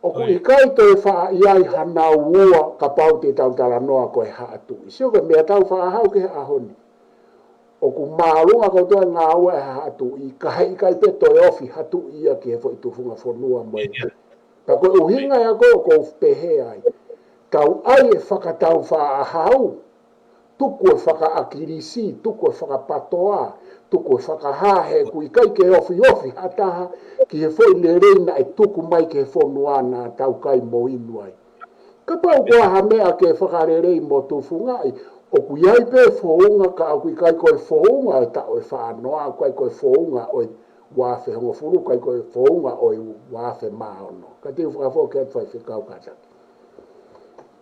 ʻoku ʻikai toe faʻa ʻi ai hanau ua kapau te tau talanoa ko e Haʻa Tuʻi. Sio ko e meʻa Tāufaʻāhau ki he ʻaho ni. ʻOku māʻolunga kotoa e ngāue ʻa e Haʻa Tuʻi, ka heʻikai pē toe ofi ha tuʻi ia ki he foʻi tufunga fonua mo e. Ka ko e ʻuhinga ia ko ē ʻoku ou pehē ai. Tau ʻai e fakaTāufaʻāhau, tuku e fakaʻakilisi, tuku e fakapatoa, tuku e fakahā he ʻoku ʻikai ke ofiofi ha taha ki he foʻi lelei naʻe tuku mai ki he fonua naʻa tau kai mo inu ai. Kapau ko ha meʻa ke fakalelei mo tufungaʻi, ʻoku ʻi ai pē founga ka ʻoku ʻikai ko e founga ʻo e taʻu ʻe fā noa, ʻikai ko e founga ʻo e ua afe hongofulu, ʻikai ko e founga ʻo e ua afe mā ono. Ka te u fakafoki atu faifekau kātaki.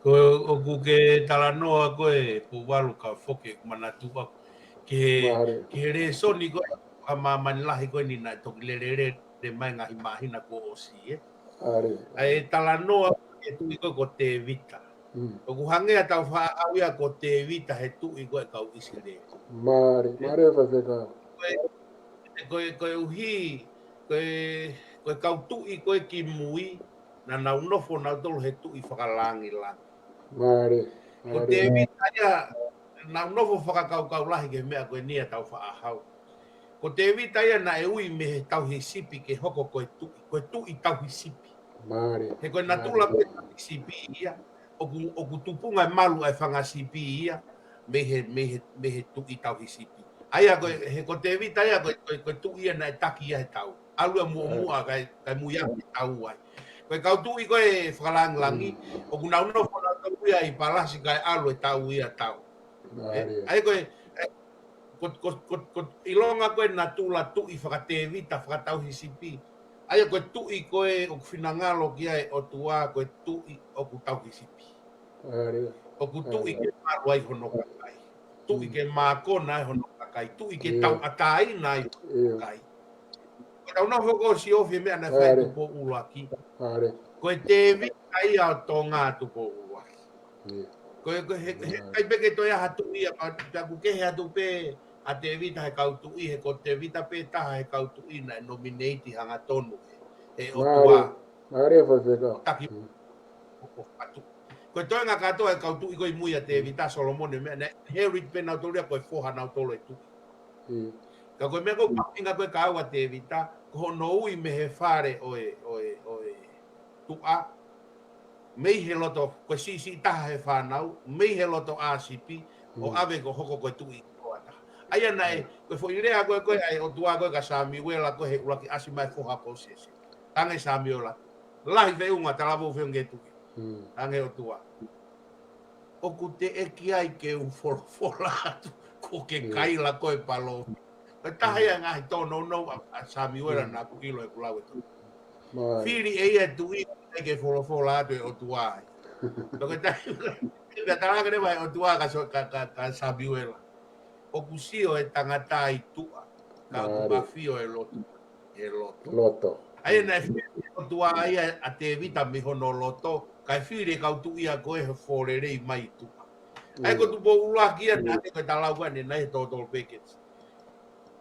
Ko ʻoku ke talanoa ko ē Pouvalu ka foki ʻeku manatu ʻaku ki he, ki he lēsoni ko ē ʻa māmani lahi ko eni naʻe toki lelelele mai ngaahi māhina kuo ʻosi, ē. ʻA e talanoa e tuʻi ko ē ko Tēvita. ʻOku hangē ʻa Tāufaʻāhau ia ko Tēvita he tuʻi ko ē kau ʻIsileli. Mālie, mālie faifekau. Ko e, ko e, ko e ʻuhi, ko e, ko e kau tuʻi ko ē kimui, naʻa nau nofo nautolu he tuʻi fakalangilangi. Mālie, mālie. Ko Tēvita ia, nau nofo fakakaukau lahi ki he meʻa ko eni ʻa Tāufaʻāhau. Ko Tēvita ia naʻe ui mei he tauhi sipi ke hoko ko e tuʻi, ko e tuʻi tauhi sipi. Mālie. He ko e natula ko ē tauhi sipi ia, ʻoku, ʻoku tupunga e malu ʻa e fanga sipi ia, mei he, mei he, mei he tuʻi tauhi sipi. ʻA ia ko e, he ko Tēvita ia ko e, ko e, ko e tuʻi ia naʻe taki ia he tau. ʻAlu ia muʻomuʻa kae, kae muiaki e tau ai. Ko e kau tuʻi ko ē fakalangilangi, ʻoku nau nofo nautolu ia ʻi palasi kae ʻalu e tau ia tau. ʻA ia ko e, ko, ko, ko, ko ʻilonga ko ē natula tuʻi fakaTēvita, fakatauhi sipi. ʻA ia ko e tuʻi ko ē ʻoku finangalo ki ai ʻOtua ko e tuʻi ʻoku tauhi sipi. ʻOku tuʻi ke malu ai hono kakai. Tuʻi ke mākona ai hono kakai. Tuʻi ke tauʻatāina ai hono kakai. Ko e tau nofo ko ʻo siofi meʻa naʻe fai Tupou ʻUluaki. Ko e Tēvita ia ʻo Tonga Tupou ʻUluaki. Ko e, ko e, he, he, kai pē ke toe ʻi ai ha tuʻi ia, ka, ka ʻoku kehe atu pē ʻa Tēvita he kau tuʻi, he ko Tēvita pē taha he kau tuʻi naʻe nominate hangatonu he, he ʻOtua. Mālie, faifekau. Taki ʻo, ʻo atu. Ko e toenga kātoa e kau tuʻi ko ē ʻi mui ʻa Tēvita, Solomone, meʻa naʻe inherit pē nautolu ia ko e foha nautolu e tuʻi. Ka ko e meʻa ko ē ʻoku mahuʻinga ko ē ka ua Tēvita, ko hono ui mei he fale ʻo e, ʻo e, ʻo e tuʻa, mei he loto, ko e siʻisiʻi taha he fānau, mei he loto ʻāsipi, ʻo ʻave ko hoko ko e tuʻi ʻo ata. ʻA ia naʻe, ko e foʻi lea ko ē ko ē ʻa e ʻOtua ko ē ka Samiuela ko ē he ʻuluaki ʻasi mai foha ko Sese. Tange Samiuela. Lahi feʻunga talavou feʻunga ke tuʻi. Tange ʻOtua. ʻOku teʻeki ai ke u folofola atu, ko ke kaila ko e palōfita. Ko e taha ia ngaahi tōnounou ʻa, ʻa Samiuela naʻa ku ʻilo ʻeku lau e tō. Fili ʻe ia e tuʻi, ʻikai ke folofola atu e ʻOtua ai. Ko e taha, pea talaange leva e ʻOtua ka so-, ka, ka, ka Samiuela. ʻOku sio e tangata ʻi tuʻa, ka ʻoku ʻafio e lotu, e loto. Loto. ʻA ia naʻe fili e ʻOtua ia ʻa Tēvita mei hono loto, kae fili e kau tuʻi ia ko ē he fōlelei mai tuʻa. ʻA ia ko Tupou ʻUluaki ia naʻe ko e talau ane naʻe he total package.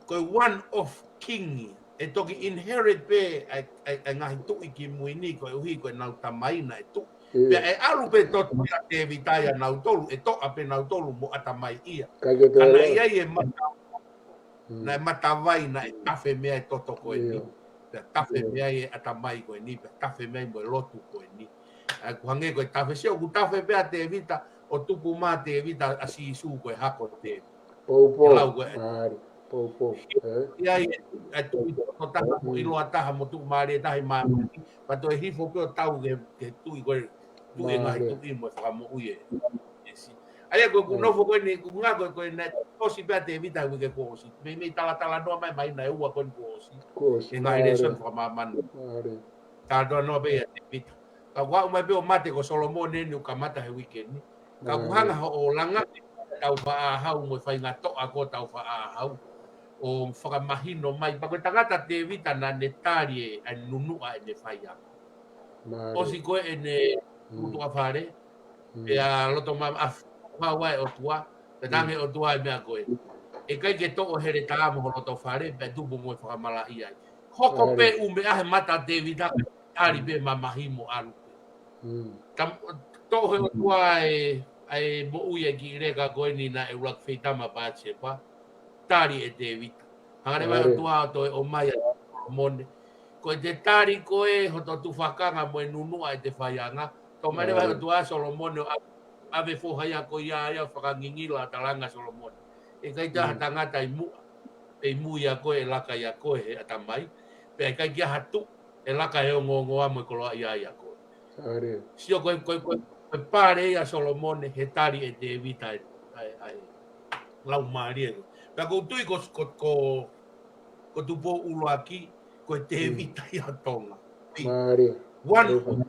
Ko e one of king, ʻe toki inherit pē ʻa e, ʻa e, ʻa e ngaahi tuʻi ki mui ni koeʻuhi ko ʻenau tamai naʻe tuʻi. Pea ʻe ʻalu pē toto ia Tēvita ia nautolu, ʻe toʻa pē nautolu mo ʻatamai ia. Ka ʻi ai e mata, naʻe matavai, naʻe tafe mei ai e toto ko eni. Pea tafe mei ai e ʻatamai ko eni, pea tafe mei ai mo e lotu ko eni. ʻA ia ʻoku hangē ko e tafe, sio ʻoku tafe pē ʻa Tēvita, ʻo tupu mai Tēvita ʻa Sīsū ko e hako Tēvita. Poupou. Mālie. Poupou. ʻI ai e, e tuʻi ko taha mo ʻiloa taha mo tuʻumālie taha ʻi māmani. Pea toe hifo pē ʻo tau ke, ke tuʻi ko e tuʻi e ngaahi tuʻi mo e fakamoʻui e. ʻA ia ko ʻeku nofo ko eni, ʻoku ngā ko e, ko e naʻe ʻosi pē ʻa Tēvita he uike kuo ʻosi. Mei, mei talatala noa mai, mai naʻe ua ko eni kuo ʻosi. Kuo ʻosi. E ngaahi lēsoni fakamāmani. Mālie. Talatala noa pē ʻia Tēvita. Ka ʻoku aʻu mai pē ʻo mate ko Solomone eni ʻoku kamata he uike ni. Ka ʻoku hanga hoʻo langa tau faʻahau mo e faingatoʻa ko tau faʻahau ʻo fakamahino mai. Pea ko e tangata Tēvita naʻa ne tali e, ʻa e nunuʻa ʻene faiako. ʻOsi ko ē ʻene tuʻa fale, pea loto mamaʻo ʻa e ʻOtua, pea tange ʻOtua e meʻa ko ē. ʻE ʻikai ke toʻo heletā mo ho loto fale, pea tupu mo e fakamalaʻia ai. Hoko pē ʻū meʻa he mata Tēvita, tali pē mamahi mo ʻalu pē. Tam-, toʻo he ʻOtua e, ʻa e moʻui e kiʻi leka ko eni naʻe ʻuluaki feitama Patisepa, tali ʻe Tēvita. Hanga leva ʻOtua ʻo toe ʻomai ʻa Solomone. Ko e te tali ko ē hoto tufakanga mo e nunuʻa ʻete faianga. Toʻo mai leva ʻOtua Solomone ʻo ʻave foha ia ko ia ia fakangingila talanga Solomone. ʻE ʻikai ke ʻi ai ha tangata ʻi muʻa, pe ʻi mui ia ko ē ʻe laka ia ko ē he ʻatamai. Pea ʻe ʻikai ke ʻi ai ha tuʻi ʻe laka he ongoongoa mo e koloaʻia ia ko ē. Sio ko e, ko e, ko e, ko e pale ia Solomone he tali ʻe Tēvita ʻa e, ʻa e, ʻa e laumālie ko ē. Pea ʻoku ou tui ko, ko, ko, ko Tupou ʻUluaki, ko e Tēvita ia ʻo Tonga. One,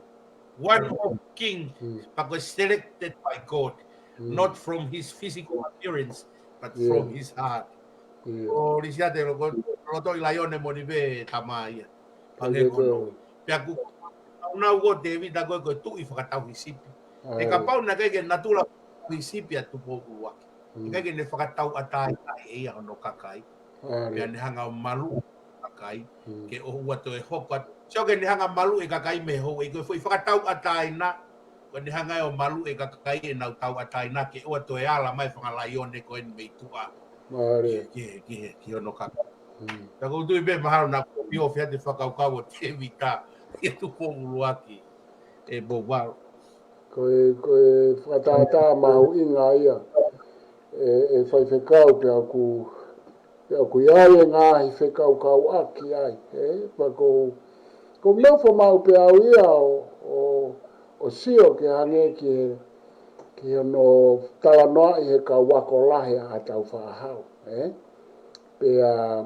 one of kings, but was selected by God, not from his physical appearance, but from his heart. ʻO Lisiate lo ko, loto ʻi laione moni pē tama ia. Pea ʻoku nau ko Tēvita ko e, ko e tuʻi fakatauhi sipi. ʻE kapau naʻe ʻikai ke natula tauhi sipi ʻa Tupou ʻUluaki, ʻikai ke ne fakatauʻatāina ʻe ia hono kakai. Pea ne hanga ʻo maluʻi e kakai, ke ʻoua toe hoko atu. Sio ke ne hanga maluʻi e kakai mei he houʻeiki, ko e foʻi fakatauʻatāina, ko ʻene hanga ʻo maluʻi e kakai ʻenau tauʻatāina, ke ʻoua toe ala mai e fanga laione ko eni mei tuʻa. Ki, ki, ki, ki hono kakai. Pea ʻoku ou tui pē mahalo naʻa ko e ʻio fia te fakakaukau ʻo Tēvita, ʻi Tupou ʻUluaki, ʻe Poupou. Ko e, ko e fakatātā mahuʻinga ia, ʻe, ʻe faifekau pea ʻoku, pea ʻoku ʻi ai e ngaahi fekaukauʻaki ai, ē? Pea ʻoku, ʻoku ou nofo maʻu pē au ia ʻo, ʻo, ʻo sio ke hangē ki he, ki hono talanoaʻi he kau ako lahi ʻa Taufaʻāhau, ē? Pea,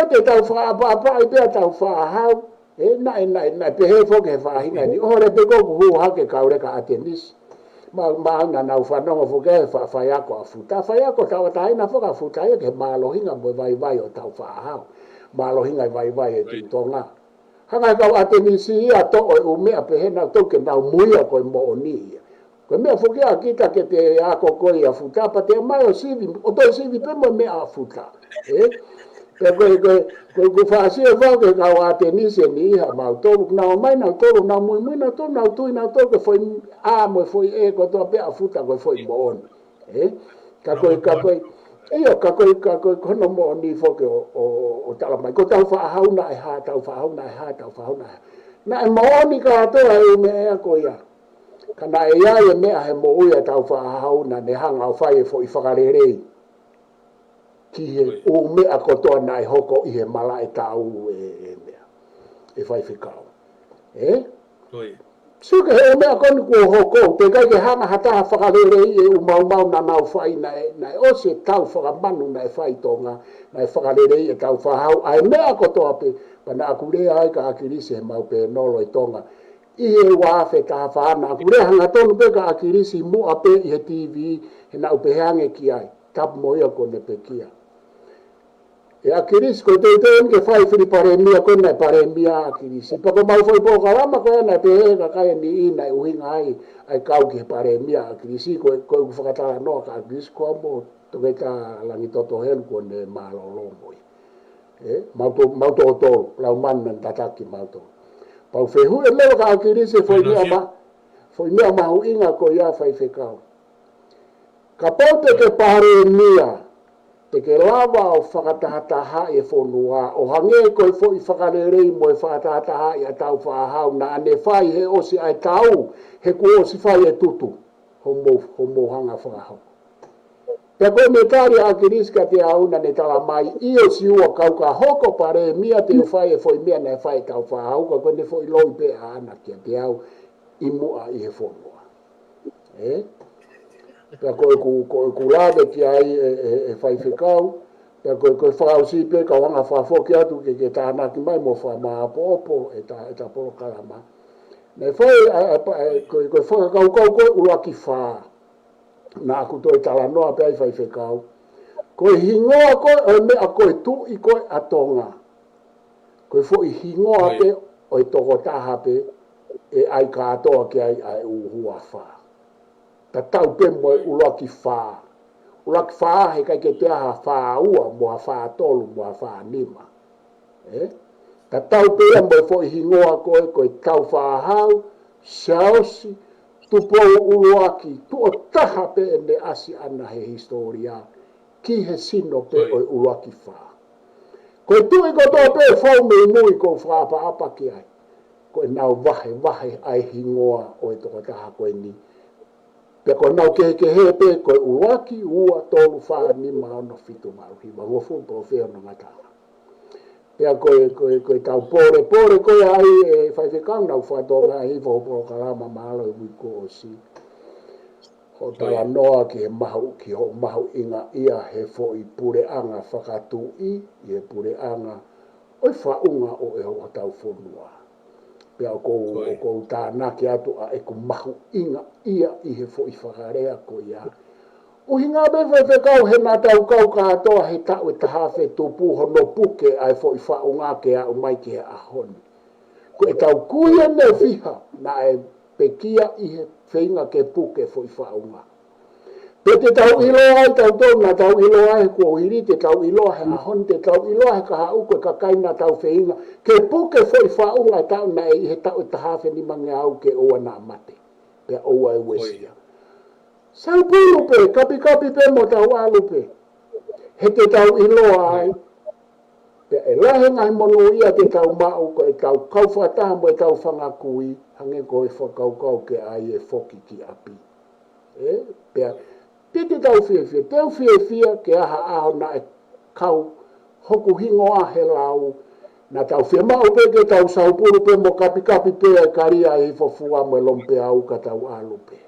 ʻoua te tau fakaʻapaʻapaʻi pē ʻa Taufaʻahau. ʻE, naʻe, naʻe, naʻe pehē foki he faʻahinga ni. ʻOho, lele pē ʻoku hū hake kau leka ʻAtenisi. Ma, ma na nau fanongo foki he fa-, faiako ʻa Futa. Faiako tauʻatāina foki ʻa Futa ia ki he mālohinga mo e vaivai ʻo Taufaʻahau. Mālohinga e vaivai e Tuʻi Tonga. Hanga he kau ʻAtenisi ia ʻo toʻo e ʻū meʻa pehē naʻa nau tau ke nau muia ko e moʻoni ia. Ko e meʻa foki ʻa kita ke te ako ko ia ʻa Futa, pea te ʻomai ʻo sivi, ʻo toe sivi pē mo e meʻa ʻa Futa. ʻE? Pea ko e, ko e, ko e, ko e fāsio foki e kau ʻAtenisi ni ia mautolu, nau ō mai nautolu, nau muimui nautolu, nau tui nautolu ko e foʻi A mo e foʻi E kotoa pē ʻa Futa ko e foʻi moʻoni. ʻE? Ka ko e, ka ko e, ʻio, ka ko e, ka ko e, ko hono moʻoni foki ʻo, ʻo, ʻo tala mai. Ko Taufaʻahau naʻe hā, Taufaʻahau naʻe hā, Taufaʻahau naʻe hā. Naʻe moʻoni kātoa e ʻū meʻa ko ia. Ka naʻe ʻi ai e meʻa he moʻui ʻa Taufaʻahau naʻa ne hanga ʻo fai e foʻi fakalelei ki he ʻū meʻa kotoa naʻe hoko ʻi he malaʻe taʻu ʻe, ʻe meʻa. ʻE faifekau. ʻE? Sio ki he meʻa ko eni kuo hoko, teʻeki ke hanga ha taha fakaleleiʻi e ʻū maumau naʻa nau fai, naʻe, naʻe ʻosi e tau fakamanu naʻe fai ʻi Tonga, naʻe fakaleleiʻi e tau fahau, ʻa e meʻa kotoa pē, pea naʻa ku lea ai kia ʻAkilisi he mau pēnolo ʻi Tonga. ʻI he ua afe taha fā naʻa ku lea hangatonu pē kia ʻAkilisi muʻa pē ʻi he TV, he naʻa ku pehē ange ki ai, tapu mo ia kuo ne pekia. ʻE ʻAkilisi, ko e teuteu eni ke fai fili palēmia, ko e naʻe palēmia ʻa ʻAkilisi. Pea ko e mau foʻi polokalama ko ē naʻe pehē ʻe he kakai ʻe niʻihi naʻe ʻuhinga ai ʻa e kau ki he palēmia ʻa ʻAkilisi, ko e, ko ʻeku fakatalanoa kia ʻAkilisi, ko au mo Toketā Langitoto Helu kuo ne mālōlō mo ia. ʻE, mau to-, mau tōtō, lau manu naʻe tataki mau tō. Pea u fehuʻi leva kia ʻAkilisi e foʻi meʻa ma-, foʻi meʻa mahuʻinga ko ia Faifekau. Kapau te ke palēmia, te ke lava ʻo fakatahatahaʻi e fonua, ʻo hangē ko e foʻi fakalelei mo e fakatahatahaʻi ʻa Tāufaʻāhau naʻa ne fai he ʻosi ʻa e tau, he kuo ʻosi fai e tutu, hoʻomou, hoʻomou hanga fakahoko. Pea ko e meʻa tali ʻa ʻAkilisi kiate au naʻa ne tala mai, ʻio Siua, kapau ka hoko palēmia te u fai e foʻi meʻa naʻe fai ʻe Tāufaʻāhau, ka ko ʻene foʻi loi pē ʻaʻana kiate au ʻi muʻa ʻi he fonua. ʻE? Pea ko ʻeku, ko ʻeku lave ki ai ʻe, ʻe, ʻe Faifekau, pea ko, ko e fakaʻosi pē kau hanga fakafoki atu ke, ke tānaki mai mo fakamāʻopoʻopo ʻeta, ʻeta polokalama. Naʻe fai, ʻa, ʻa, pa-, ʻa, ko, ko e fakakaukau ko e ʻUluaki Fā. Naʻa ku toe talanoa pē ai Faifekau. Ko e hingoa ko ē ʻo e meʻa ko e Tuʻi ko ē ʻa Tonga. Ko e foʻi hingoa pē ʻo e tokotaha pē ʻe ʻai kātoa ki ai ʻa e ʻū huafa. Tatau pē mo e ʻUluaki Fā. ʻUluaki Fā he ʻikai ke toe ʻi ai ha fā ua, mo ha fā tolu, mo ha fā nima. ʻE? Tatau pē ia mo e foʻi hingoa ko ē, ko e Tāufaʻāhau, Siaosi, Tupou ʻUluaki, tuʻo taha pē ʻene ʻasi ʻana he hisitōlia, ki he sino pē ʻo e ʻUluaki Fā. Ko e tuʻi kotoa pē ʻe fou mei mui ʻoku ou fakaʻapaʻapa ki ai. Ko ʻenau vahevahe ʻa e hingoa ʻo e tokotaha ko eni. Pea ko ʻenau kehekehe pē ko e ʻUluaki, Ua, Tolu, Fā, Nima, Ono, Fitu, Valu, Hiva, Hongofulu, Polofe, Ono, Ngataʻanga. Pea ko e, ko e, ko e tau pōlepole ko ia ai ʻe Faifekau naʻa ku fakatonga ai foʻi polokalama mālō ʻi he uike kuo ʻosi. Hoʻo talanoa ki he mahu, ki hoʻo mahuʻingaʻia he foʻi puleʻanga fakatuʻi, ʻi he puleʻanga ʻo e faʻunga ʻo e hotau fonua. Pea ʻoku ou, ʻoku ou tānaki atu ʻa ʻeku mahuʻingaʻia ʻi he foʻi fakalea ko ia. ʻUhinga pē Faifekau he naʻa tau kau kātoa he taʻu ʻe taha afe tupu hono puke ʻa e foʻi faʻunga ke aʻu mai ki he ʻaho ni. Ko ʻetau kui ʻe fiha naʻe pekia ʻi he feinga ke puke foʻi faʻunga. Pea te tau ʻiloa ai tautolu, naʻa tau ʻiloa ai he kuohili, te tau ʻiloa he ʻaho ni, te tau ʻiloa he kahaʻu ko e kakai naʻa tau feinga ke puke foʻi faʻunga ʻe taʻu naʻe ʻi he taʻu ʻe taha afe nimangeau ke ʻoua naʻa mate. Pea ʻoua ʻe uesia. Saupulu pē, kapikapi pē mo tau ʻalu pē. He te tau ʻiloa ai. Pea ʻe lahi e ngaahi monūʻia te tau maʻu ko ʻetau kau fakataha mo ʻetau fanga kui, hangē ko e fakakaukau ke ʻai e foki ki ʻapi. ʻE, pea, te te tau fiefia, te u fiefia ke ʻi ai ha ʻaho naʻe kau hoku hingoa he lau, naʻa tau fiemaʻu pē ke tau saupulu pē mo kapikapi pē ʻa e kalia ʻi he fofua mo e lomipeau ka tau ʻalu pē.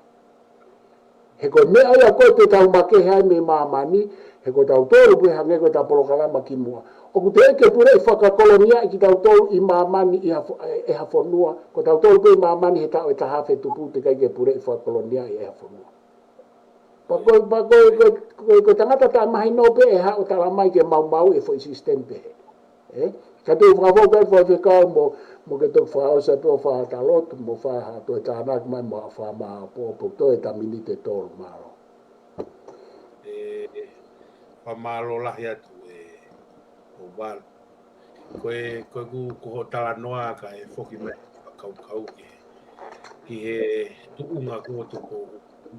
He ko e meʻa ia ko ē te tau makehe ai mei māmani, he ko tautolu pē hangē ko ʻeta polokalama kimuʻa. ʻOku teʻeki ke puleʻi fakakolonia ʻe kitautolu ʻi māmani ʻi ha fo-, ʻe, ʻe ha fonua, ko tautolu pē ʻi māmani he taʻu ʻe taha afe tupu teʻeki ke puleʻi fakakolonia ʻe ha fonua. Pea ko, pea ko, ko, ko, ko e tangata taʻemahino pē ʻe haʻu ʻo tala mai ke maumauʻi e foʻi sisitemi pehē. ʻE? Ka te u fakafou pē Faifekau mo, mo ke toki fakaʻosi atu ʻo fai ha lotu, mo fai ha toe tānaki mai mo ha fakamāʻopoʻopo toe ʻeta miniti ʻe tolu mālō. ʻE, fakamālō lahi atu ʻe Ovalu. Ko e, ko e ku, ko hoʻo talanoa kae foki mai fakakaukau ki he, ki he tuʻunga ko Tupou.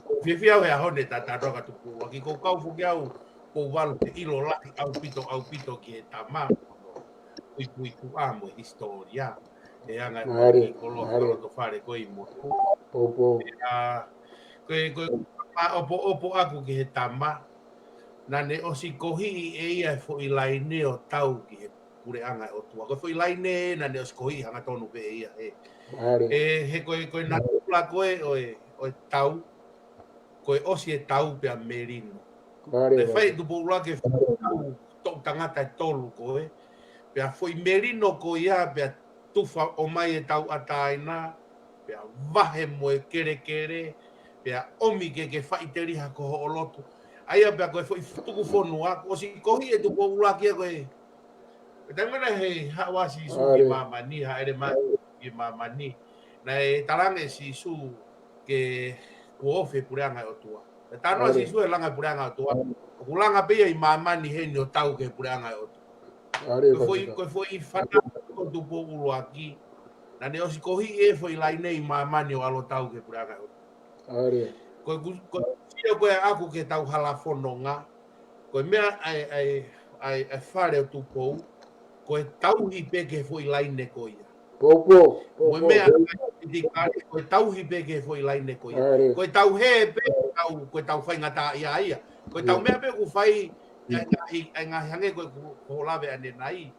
Ko e fiefia au he ʻaho ni ʻeta talanoa kia Tupou. ʻA ki ko e kau foki au, ko Ovalu ke ʻilo lahi ʻaupito, ʻaupito ki he tama. Puipuituʻa mo e hisitōlia. ʻE anga e mālie, ki kolo, mālie. Kolo to fale ko i mo. Poupou. ʻA, ko e, ko e, ma opo, opo aku ki he tama. Naʻa ne ʻosi kohiʻi ʻe ia e foʻi laine ʻo tau ki he puleʻanga ʻo e ʻOtua. Ko e foʻi laine naʻa ne ʻosi kohiʻi hangatonu pē ia. ʻE, ʻe he ko e, ko e natula ko ē ʻo e, ʻo e tau, ko e ʻosi e tau pea melino. Pea fai ʻe Tupou ʻUluaki e foʻi tau toʻu tangata ʻe tolu ko ē. Pea foʻi melino ko ia, pea tufa ʻomai e tauʻatāina, pea vahe mo e kelekele, pea ʻomi ke ke faʻiteliha ko hoʻo lotu. ʻA ia pea ko e foʻi tuku fonua, kuo ʻosi kohiʻi ʻe Tupou ʻUluaki ia ko e. Ko e taimi naʻe haʻu ai Sīsū ki māmani, haʻele mai ki māmani. Naʻe talaange ʻe Sīsū ke kuo ofi e puleʻanga ʻo e ʻOtua. Naʻe talanoa Sīsū he langa e puleʻanga ʻo e ʻOtua. ʻOku langa pē ia ʻi māmani heni ʻo tau ki he puleʻanga ʻo e ʻOtua. Ko e foʻi, ko e foʻi fanauʻi ko Tupou ʻUluaki. Naʻa ne ʻosi kohiʻi e foʻi laine ʻi māmani ʻo ʻalu ʻo tau ki he puleʻanga ʻo e ʻOtua. Ko e ku-, ko e sio ko ē ʻaku ki he tau hala fononga. Ko e meʻa ʻa e, ʻa e, ʻa e, ʻa e fale ʻo Tupou. Ko e tauhi pē ki he foʻi laine ko ia. Mo e meʻa ʻa e tikale, ko e tauhi pē ki he foʻi laine ko ia. Ko e tau hē pē, tau, ko e tau faingataʻaʻia ia. Ko e tau meʻa pē ʻoku fai, ʻa e ngaahi, ʻa e ngaahi hangē ko e ku-, ko hoʻo lave ʻanenai.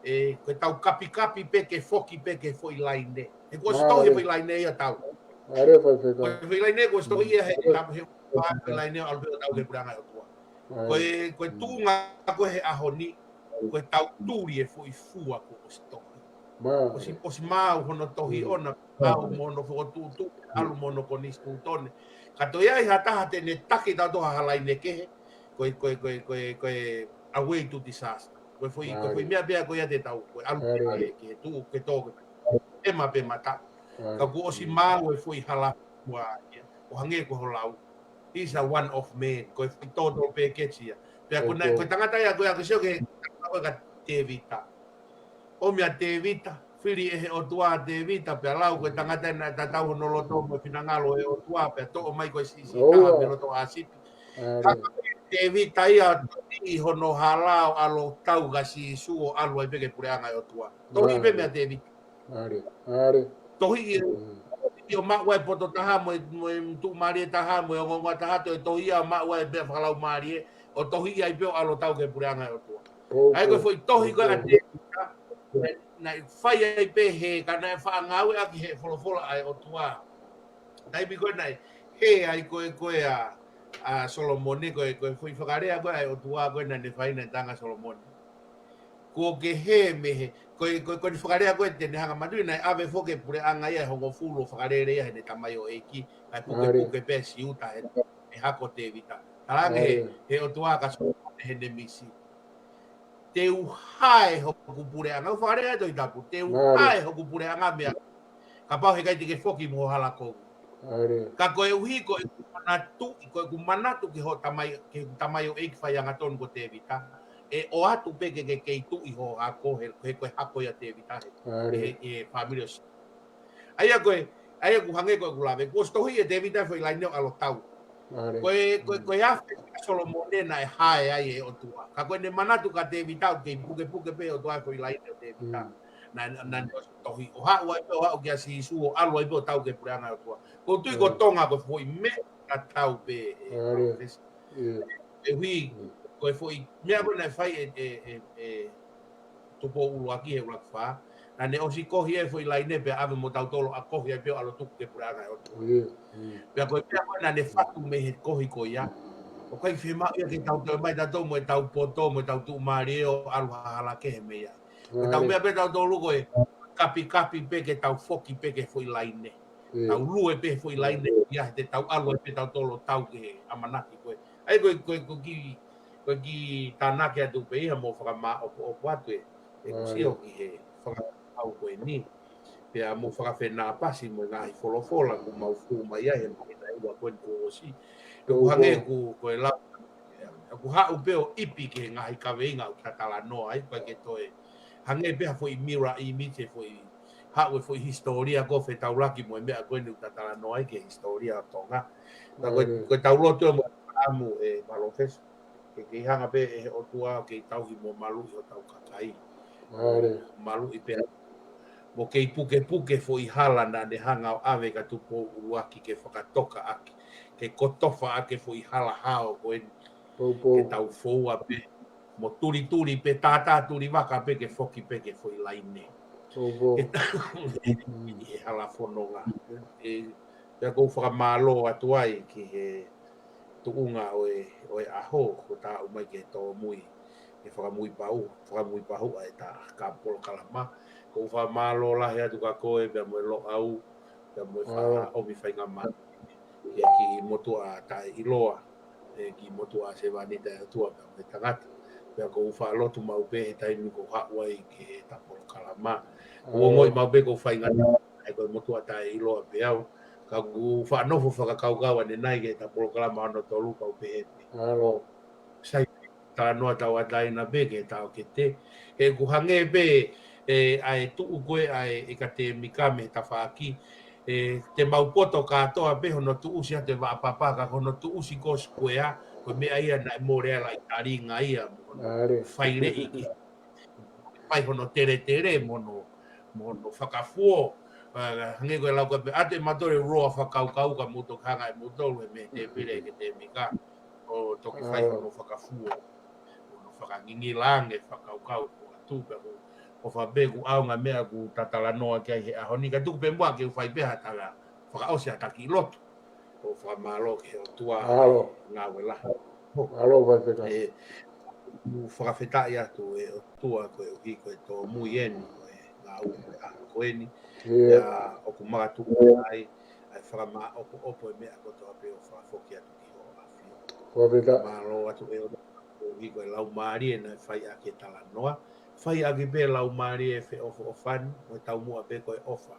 ʻE, ko e tau kapikapi pē ke foki pē ki he foʻi laine. He kuo ʻosi tohi e foʻi laine ia tau. Ko e foʻi laine kuo ʻosi tohi ia he, he, he foʻi laine ʻo ʻalu pē ʻo tau ki he puleʻanga ʻo e ʻOtua. Ko e, ko e tuʻunga ko ē he ʻaho ni, ko e tau tuli e foʻi fua kuo ʻosi tohi. ʻOsi, ʻosi maau hono tohi ʻona, maau mo hono fokotuʻutuʻu, ʻalu mo hono konisitūtone. Ka toe ʻi ai ha taha te ne taki tautolu ha laine kehe, ko e, ko e, ko e, ko e, ko e a way to disaster. Ko e foʻi, ko e foʻi meʻa pea ko ia te tau, ko e ʻalu ki he tuʻu, ke tō, ke ʻema pē mataʻu. Ka kuo ʻosi maau e foʻi hala fua ia. ʻO hangē ko hoʻo lau. He's a one of man. Ko e foʻi total package ia. Pea ko e, ko e tangata ia, ko ia ko e sio ki he, ko e ka Tēvita. ʻOmi ʻa Tēvita, fili ʻe he ʻOtua ʻa Tēvita, pea lau ko e tangata naʻe tatau hono loto mo e finangalo ʻo e ʻOtua, pea toʻo mai ko e siʻisiʻi taha mei loto ʻa sipi. Ka ko Tēvita ia tohiʻi hono hala ʻo ʻalu ʻo tau kia Sīsū ʻo ʻalu ai pē ki he puleʻanga ʻo e ʻOtua. Tohiʻi pē meia Tēvita. Tohiʻi, tohiʻi ʻo maʻu ai e poto taha mo e, mo e tuʻumālie taha mo e ongoongo taha, toe tohiʻi ʻo maʻu ai e meʻa fakalaumālie, ʻo tohiʻi ai pē ʻo ʻalu ʻo tau ki he puleʻanga ʻo e ʻOtua. ʻA ia ko e foʻi tohi ko ē ʻa Tēvita, naʻe, naʻe fai ai pē he, ka naʻe faʻa ngāueʻaki he folofola ʻa e ʻOtua. Taimi ko ē naʻe hē ai ko ē, ko ē ʻa, ʻa Solomone, ko e, ko e foʻi fakalea ko ē ʻa e ʻOtua ko ē naʻa ne fai naʻe tanga Solomone. Kuo ke hē mei he, ko e, ko e, ko e fakalea ko ē te ne hanga manui naʻe ʻave foki e puleʻanga ia ʻe hongofulu ʻo fakalele ia heʻene tamaioʻeiki, kae pukepuke pē Siuta he, he hako ʻo Tēvita. Talaange he, he ʻOtua kia Solomone heʻene misi. Te u hae hoku puleʻanga, ʻoku fakalea ʻe he Tohi Tapu, te u hae hoku puleʻanga meia koe. Kapau he ʻikai te ke foki mo ho hala kovi. Ka koeʻuhi ko ʻeku manatuʻi, ko ʻeku manatu ki hoʻo tamai, ki heʻeku tamaioʻeiki faiangatonu ko Tēvita. ʻE ʻoatu pē ke, ke kei tuʻi ho hako, he, he ko e hako ia ʻo Tēvita he, he, he fāmili ʻo Siuta. ʻA ia ko e, ʻa ia ʻoku hangē ko ʻeku lave, kuo ʻosi tohiʻi ʻe Tēvita e foʻi laine ʻo ʻalu ʻo tau. Ko e, ko e, ko e afe ʻa Solomone naʻe hae ai ʻe he ʻOtua. Ka ko ʻene manatu kia Tēvita ʻoku kei pukepuke pē ʻe he ʻOtua e foʻi laine ʻo Tēvita. Naʻa, naʻa ne ʻosi tohi ʻo haʻu ai pē ʻo haʻu kia Sīsū ʻo ʻalu ai pē ʻo tau ki he puleʻanga ʻo e ʻOtua. ʻOku ou tui ko Tonga ko e foʻi meʻa tatau pē ʻe, ʻe hui, ko e foʻi meʻa ko ē naʻe fai ʻe, ʻe, ʻe, ʻe Tupou ʻUluaki he ʻUluaki Fā. Naʻa ne ʻosi kohi e foʻi laine pea ʻave mo tautolu ʻo kohi ai pē ʻo ʻalu ʻo tuku ki he puleʻanga ʻo e ʻOtua. Pea ko e meʻa ko ē naʻa ne fatu mei he kohi ko ia. ʻOku ʻikai fiemaʻu ia ke tau toe mai tautolu mo e tau poto, mo e tau tuʻumālie ʻo ʻalu ha hala kehe mei ai. Ko e tau meʻa pē tautolu ko e kapikapi pē ke tau foki pē ki he foʻi laine. Tau lue pē he foʻi laine ia he te tau ʻalu ai pē tautolu ʻo tau ki he ʻamanaki ko ē. ʻA ia ko e, ko e, ko e kiʻi, ko e kiʻi tānaki atu pē ia mo fakamāʻopoʻopo atu ē, ʻeku sio ki he fakakaukau ko eni. Pea mo fakafenāpasi mo e ngaahi folofola kuo mau fou mai ai he māhina ʻe ua ko eni kuo ʻosi. ʻOku hangē ʻoku, ko e lau, ʻoku haʻu pē ʻo ipi ki he ngaahi kaveinga ʻoku ta talanoa ai, ʻikai ke toe hangē pē ha foʻi mirror image e foʻi, haʻu e foʻi hisitōlia ko ē ʻo fetaulaki mo e meʻa ko eni ʻoku ta talanoa ai ki he hisitōlia ʻo Tonga. Ka ko e, ko e tau lotu ē mo e ʻamu ē Palōfesa. Ke kei hanga pē ʻe he ʻOtua ʻo kei tauhi mo maluʻi hotau kakai. Maluʻi pē mo kei pukepuke foʻi hala naʻa ne hanga ʻo ʻave kia Tupou ʻUluaki ke fakatokaʻaki, ke kotofa ʻaki e foʻi hala hao ko eni. Ke tau foua pē mo tulituli pē, tātā tuli vaka pē ke foki pē ki he foʻi laine. Ke tau ʻi he hala fononga. ʻE, pea ʻoku ou fakamālō atu ai ki he tuʻunga ʻo e, ʻo e ʻaho, ko ʻeta aʻu mai ki he tōmui, ke fakamui pahu, fakamui pahu ʻa ʻeta polokalama. ʻOku ou fakamālō lahi atu kia koe, pea mo e Loʻau, pea mo e faʻa ʻomi faingamālie ki he kiʻi motuʻa taʻeʻiloa, ʻe, kiʻi motuʻa sevāniti ʻa e ʻOtua pea mo e tangata. Pea ʻoku ou faʻa lotu maʻu pē he taimi ʻoku ou haʻu ai ki heʻeta polokalama. ʻOku ou ongoʻi maʻu pē ʻoku ou faingataʻa, ʻa e ko e motuʻa taʻeʻiloa pē au. Ka ʻoku ou faʻa nofo fakakaukau ʻanenai ki heʻeta polokalama hono tolu, kau pehē pē. Sai, talanoa tauʻatāina pē ki he taʻokete. He ʻoku hangē pē, ʻe, ʻa e tuʻu ko ē ʻa e ʻekatēmika mei he tafaʻaki, ʻe, te mau poto kātoa pē hono tuʻusi atu e vaʻa papa, ka ko hono tuʻusi ko e sikuea, ko e meʻa ia naʻe mole ai laʻi talinga ia, mo hono faileʻi ki, fai hono teletele, mo hono, mo hono fakafuo. ʻA, hangē ko e lau ka pē, ʻa ʻete mautolu e roa fakakaukau ka mou toki hanga ʻe moutolu e mei he tēpile ʻekatēmika ʻo toki fai hono fakafuo, hono fakangingila ange fakakaukau ko atu pē ʻoku, ʻofa pē ʻoku ʻaonga meʻa ʻoku ta talanoa ki ai he ʻaho ni, ka tuku pē muʻa ke u fai pē ha tala fakaʻosi ha kiʻi lotu. ʻOku ou fakamālō ki he ʻOtua ngāue lahi. ʻE, ʻoku ou fakafetaʻi atu ʻe ʻOtua koeʻuhi ko e tōmui eni ʻo e ngāue ko ē ʻa ko eni. Pea ʻoku makatuʻunga ai ʻa e fakamāʻopoʻopo e meʻa kotoa pē ʻo fakafoki atu ki hoʻo ʻafio. Mālō atu ʻe ʻOtua koeʻuhi ko e laumālie naʻe fai ʻaki e talanoa. Fai ʻaki pē laumālie e feʻofoʻofani, mo e taumuʻa pē ko e ʻofa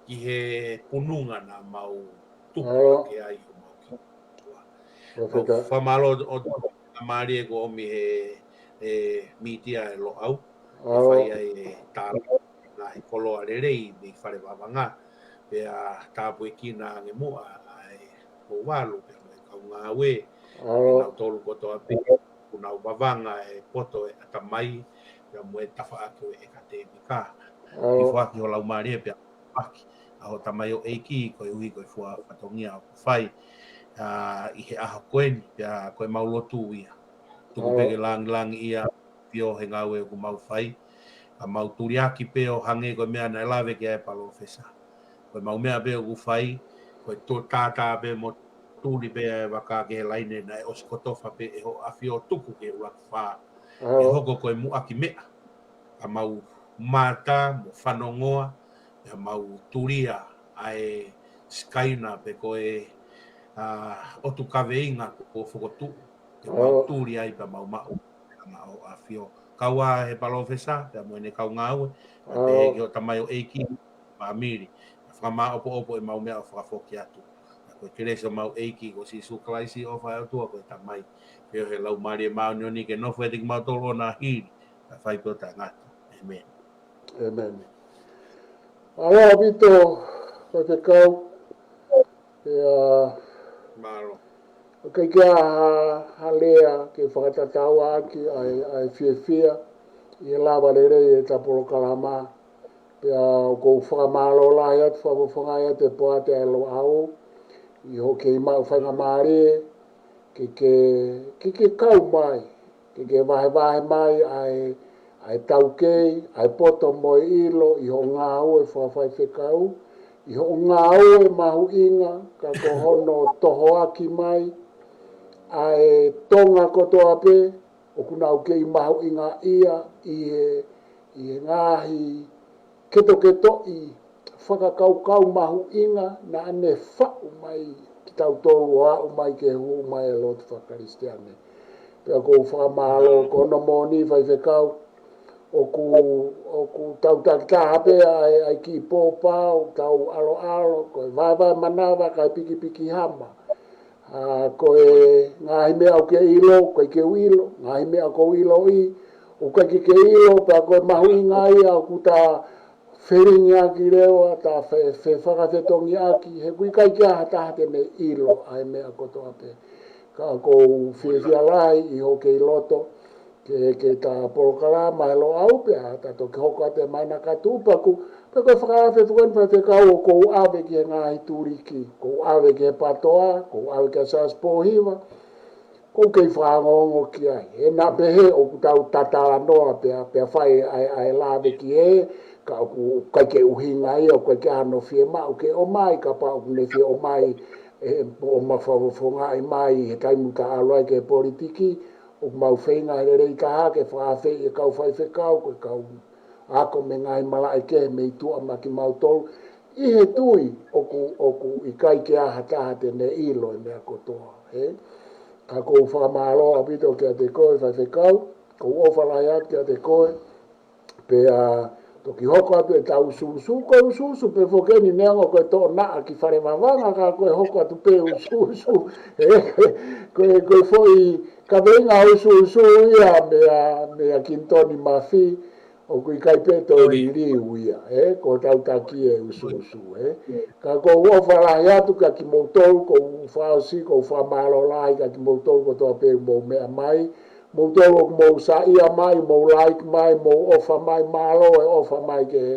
ki he pununga naʻa mau tupu ʻaki ai homau kiʻi ʻOtua. ʻOku ou fakamālō ʻOtua, mālie kuo ʻomi he, he mītia e Loʻau, ʻe fai ai e tala ngaahi koloa lelei mei Fale Vavanga. Pea tāpuekina ange muʻa ʻa e Pouvalu, pea mo e kau ngāue, kinautolu kotoa pē, ʻoku nau vavanga e poto e ʻatamai, pea mo e tafaʻaki ʻo e ʻekatēmika. ʻI foaki ho laumālie pea ʻaki ʻa hoʻo tamaioʻeiki koeʻuhi ko e fua fatongia ʻoku fai, ʻa, ʻi he ʻaho ko eni, pea ko e mau lotu ia. Tuku pē ke langilangiʻia ʻa e ʻAfio he ngāue ʻoku mau fai. ʻA mau tuliaki pē ʻo hangē ko e meʻa naʻe lave ki ai e palōfesa. Ko e mau meʻa pē ʻoku fai, ko e tuʻu tātā pē mo tuli pē ʻa e vaka ki he laine naʻe ʻosi kotofa pē ʻe hoʻo ʻAfio tuku ki he ʻuluaki fā. ʻE hoko ko e muʻaki meʻa. ʻA mau mata mo fanongoa, ʻa mau tulia ʻa e sikaina pe ko e, ʻa, ʻotu kaveinga kuo fokotuʻu. Ke mau tuli ai pea mau maʻu ʻa hoʻo ʻAfio. Kau ā he palōfesa, pea mo ʻene kau ngāue, pea pehē ki hoʻo tamaioʻeiki, fāmili. Fakamāʻopoʻopo e mau meʻa ʻo fakafoki atu. Pea ko e kelesi ʻo mau ʻEiki ko Sīsū Kalaisi, ʻofa ʻa e ʻOtua ko e Tamai, feohi ʻa e Laumālie Māʻoniʻoni ke nofo ʻiate kimautolu ʻo na hili, pea fai pē ʻo taʻengata. ʻĒmeni. ʻĒmeni. Mālō ʻaupito, faifekau. Pea ʻoku ʻikai ke ʻi ai ha, ha lea ke fakatatau ʻaki ʻa e, ʻa e fiefia ʻi he lava lelei ʻeta polokalama. Pea ʻoku ou fakamālō lahi atu, fakafofongaʻi atu e poate ʻa e Loʻau ʻi hoʻo kei maʻu faingamālie ke, ke, ke, ke kau mai, ke, ke vahevahe mai ʻa e, ʻa e taukei, ʻa e poto mo e ʻilo ʻi hoʻo ngāue fakafaifekau, ʻi hoʻo ngāue mahuʻinga, ka ko hono tohoaki mai ʻa e Tonga kotoa pē ʻoku nau kei mahuʻingaʻia ʻi he, ʻi he ngaahi ketoketoʻi fakakaukau mahuʻinga naʻa ne faʻu mai kitautolu ʻo aʻu mai ki he hū mai e lotu fakakalisitiane. Pea ʻoku ou fakamālō, ko hono moʻoni faifekau, ʻoku, ʻoku tau takitaha pē ʻa e, ʻa e kiʻi pōpao, tau ʻaloʻalo, ko e vaevae manava, kae pikipiki hama. ʻA, ko e ngaahi meʻa ʻoku ke ʻilo, ʻoku ʻikai ke u ʻilo, ngaahi meʻa ʻoku ou ʻiloʻi, ʻoku ʻikai ke ke ʻilo, pea ko e mahuʻinga ia ʻoku ta felingiʻaki leva, ta fe, fefakafetongiʻaki, he ʻoku ʻikai ke ʻi ai ha taha te ne ʻilo ʻa e meʻa kotoa pē. Ka ʻoku ou fiefia lahi ʻi hoʻo kei loto ke, ke ta polokalama he Loʻau pea ta toki hoko atu e mana ka tupaku, pea ko e fakaafe foki eni faifekau ʻoku ou ʻave ki he ngaahi tuliki, ʻoku ou ʻave ki he PATOA, ʻoku ou ʻave ki he Siasi Pōhiva, ʻOku ou kei fakaongoongo ki ai. He naʻa pehē ʻoku tau tatalanoa pea, pea fai ʻa e, ʻa e lave ki he, ka ʻoku ʻikai ke ʻuhinga ia, ʻoku ʻikai ke ʻi ai hano fiemaʻu ke ʻomai, kapau ʻoku ne fie ʻomai, ʻe, ʻo mafakafofongaʻi mai he taimi ʻoku ta ʻalu ai ki he politiki, ʻoku mau feinga he lelei taha ke fakaafeʻi e kau faifekau, ko e kau ako mei he ngaahi malaʻe kehe mei tuʻa maʻa kimautolu, ʻi he tui ʻoku, ʻoku ʻikai ke ʻi ai ha taha te ne ʻilo e meʻa kotoa, ē? Ka ʻoku ou fakamālō ʻaupito kiate koe, faifekau, ʻoku ou ʻofa lahi atu kiate koe, pea toki hoko atu ʻetau ʻusuʻusu, ko e ʻusuʻusu pē foki eni neongo ko e toʻo naʻa ki fale vavanga, ka ko e hoko atu pē ʻusuʻusu, ē? Ko e, ko e foʻi kaveinga ʻusuʻusu ia meia, meia Kinitoni Mafi, ʻoku ʻikai pē toe liliu ia, ē, ko hotau taki e ʻusuʻusu, ē. Ka ʻoku ou ʻofa lahi atu kiate kimoutolu, ʻoku ou fakaʻosi, ʻoku ou fakamālō lahi kiate kimoutolu kotoa pē mou meʻa mai. Moutolu ʻoku mou saiʻia mai, mou like mai, mou ʻofa mai, mālō e ʻofa mai ki he,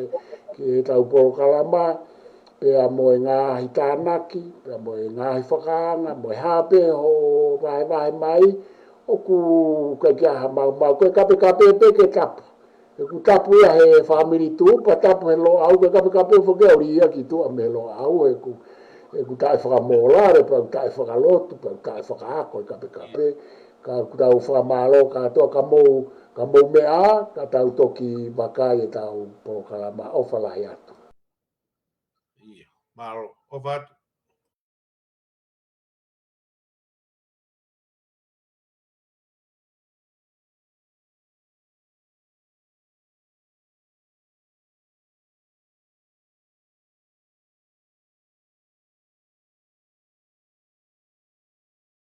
ki heʻetau polokalama, pea mo e ngaahi tānaki, pea mo e ngaahi fakaanga, mo e hā pē hoʻo vahevahe mai, ʻoku ʻikai ke ʻi ai ha maumau, ko e kapekape pē ke tapu. ʻOku tapu ia he fāmili Tuʻupa, tapu he Loʻau, ko e kapekape foki ʻoku liʻaki tuʻa mei he Loʻau, ʻoku, ʻoku taʻefakamōlale, pea ʻoku taʻefakalotu, pea ʻoku taʻefakaako e kapekape, ka ʻoku tau fakamālō kātoa, ka mou, ka mou meʻa, ka tau toki vakai ʻetau polokalama. ʻOfa lahi atu. ʻIo, mālō, ʻofa atu.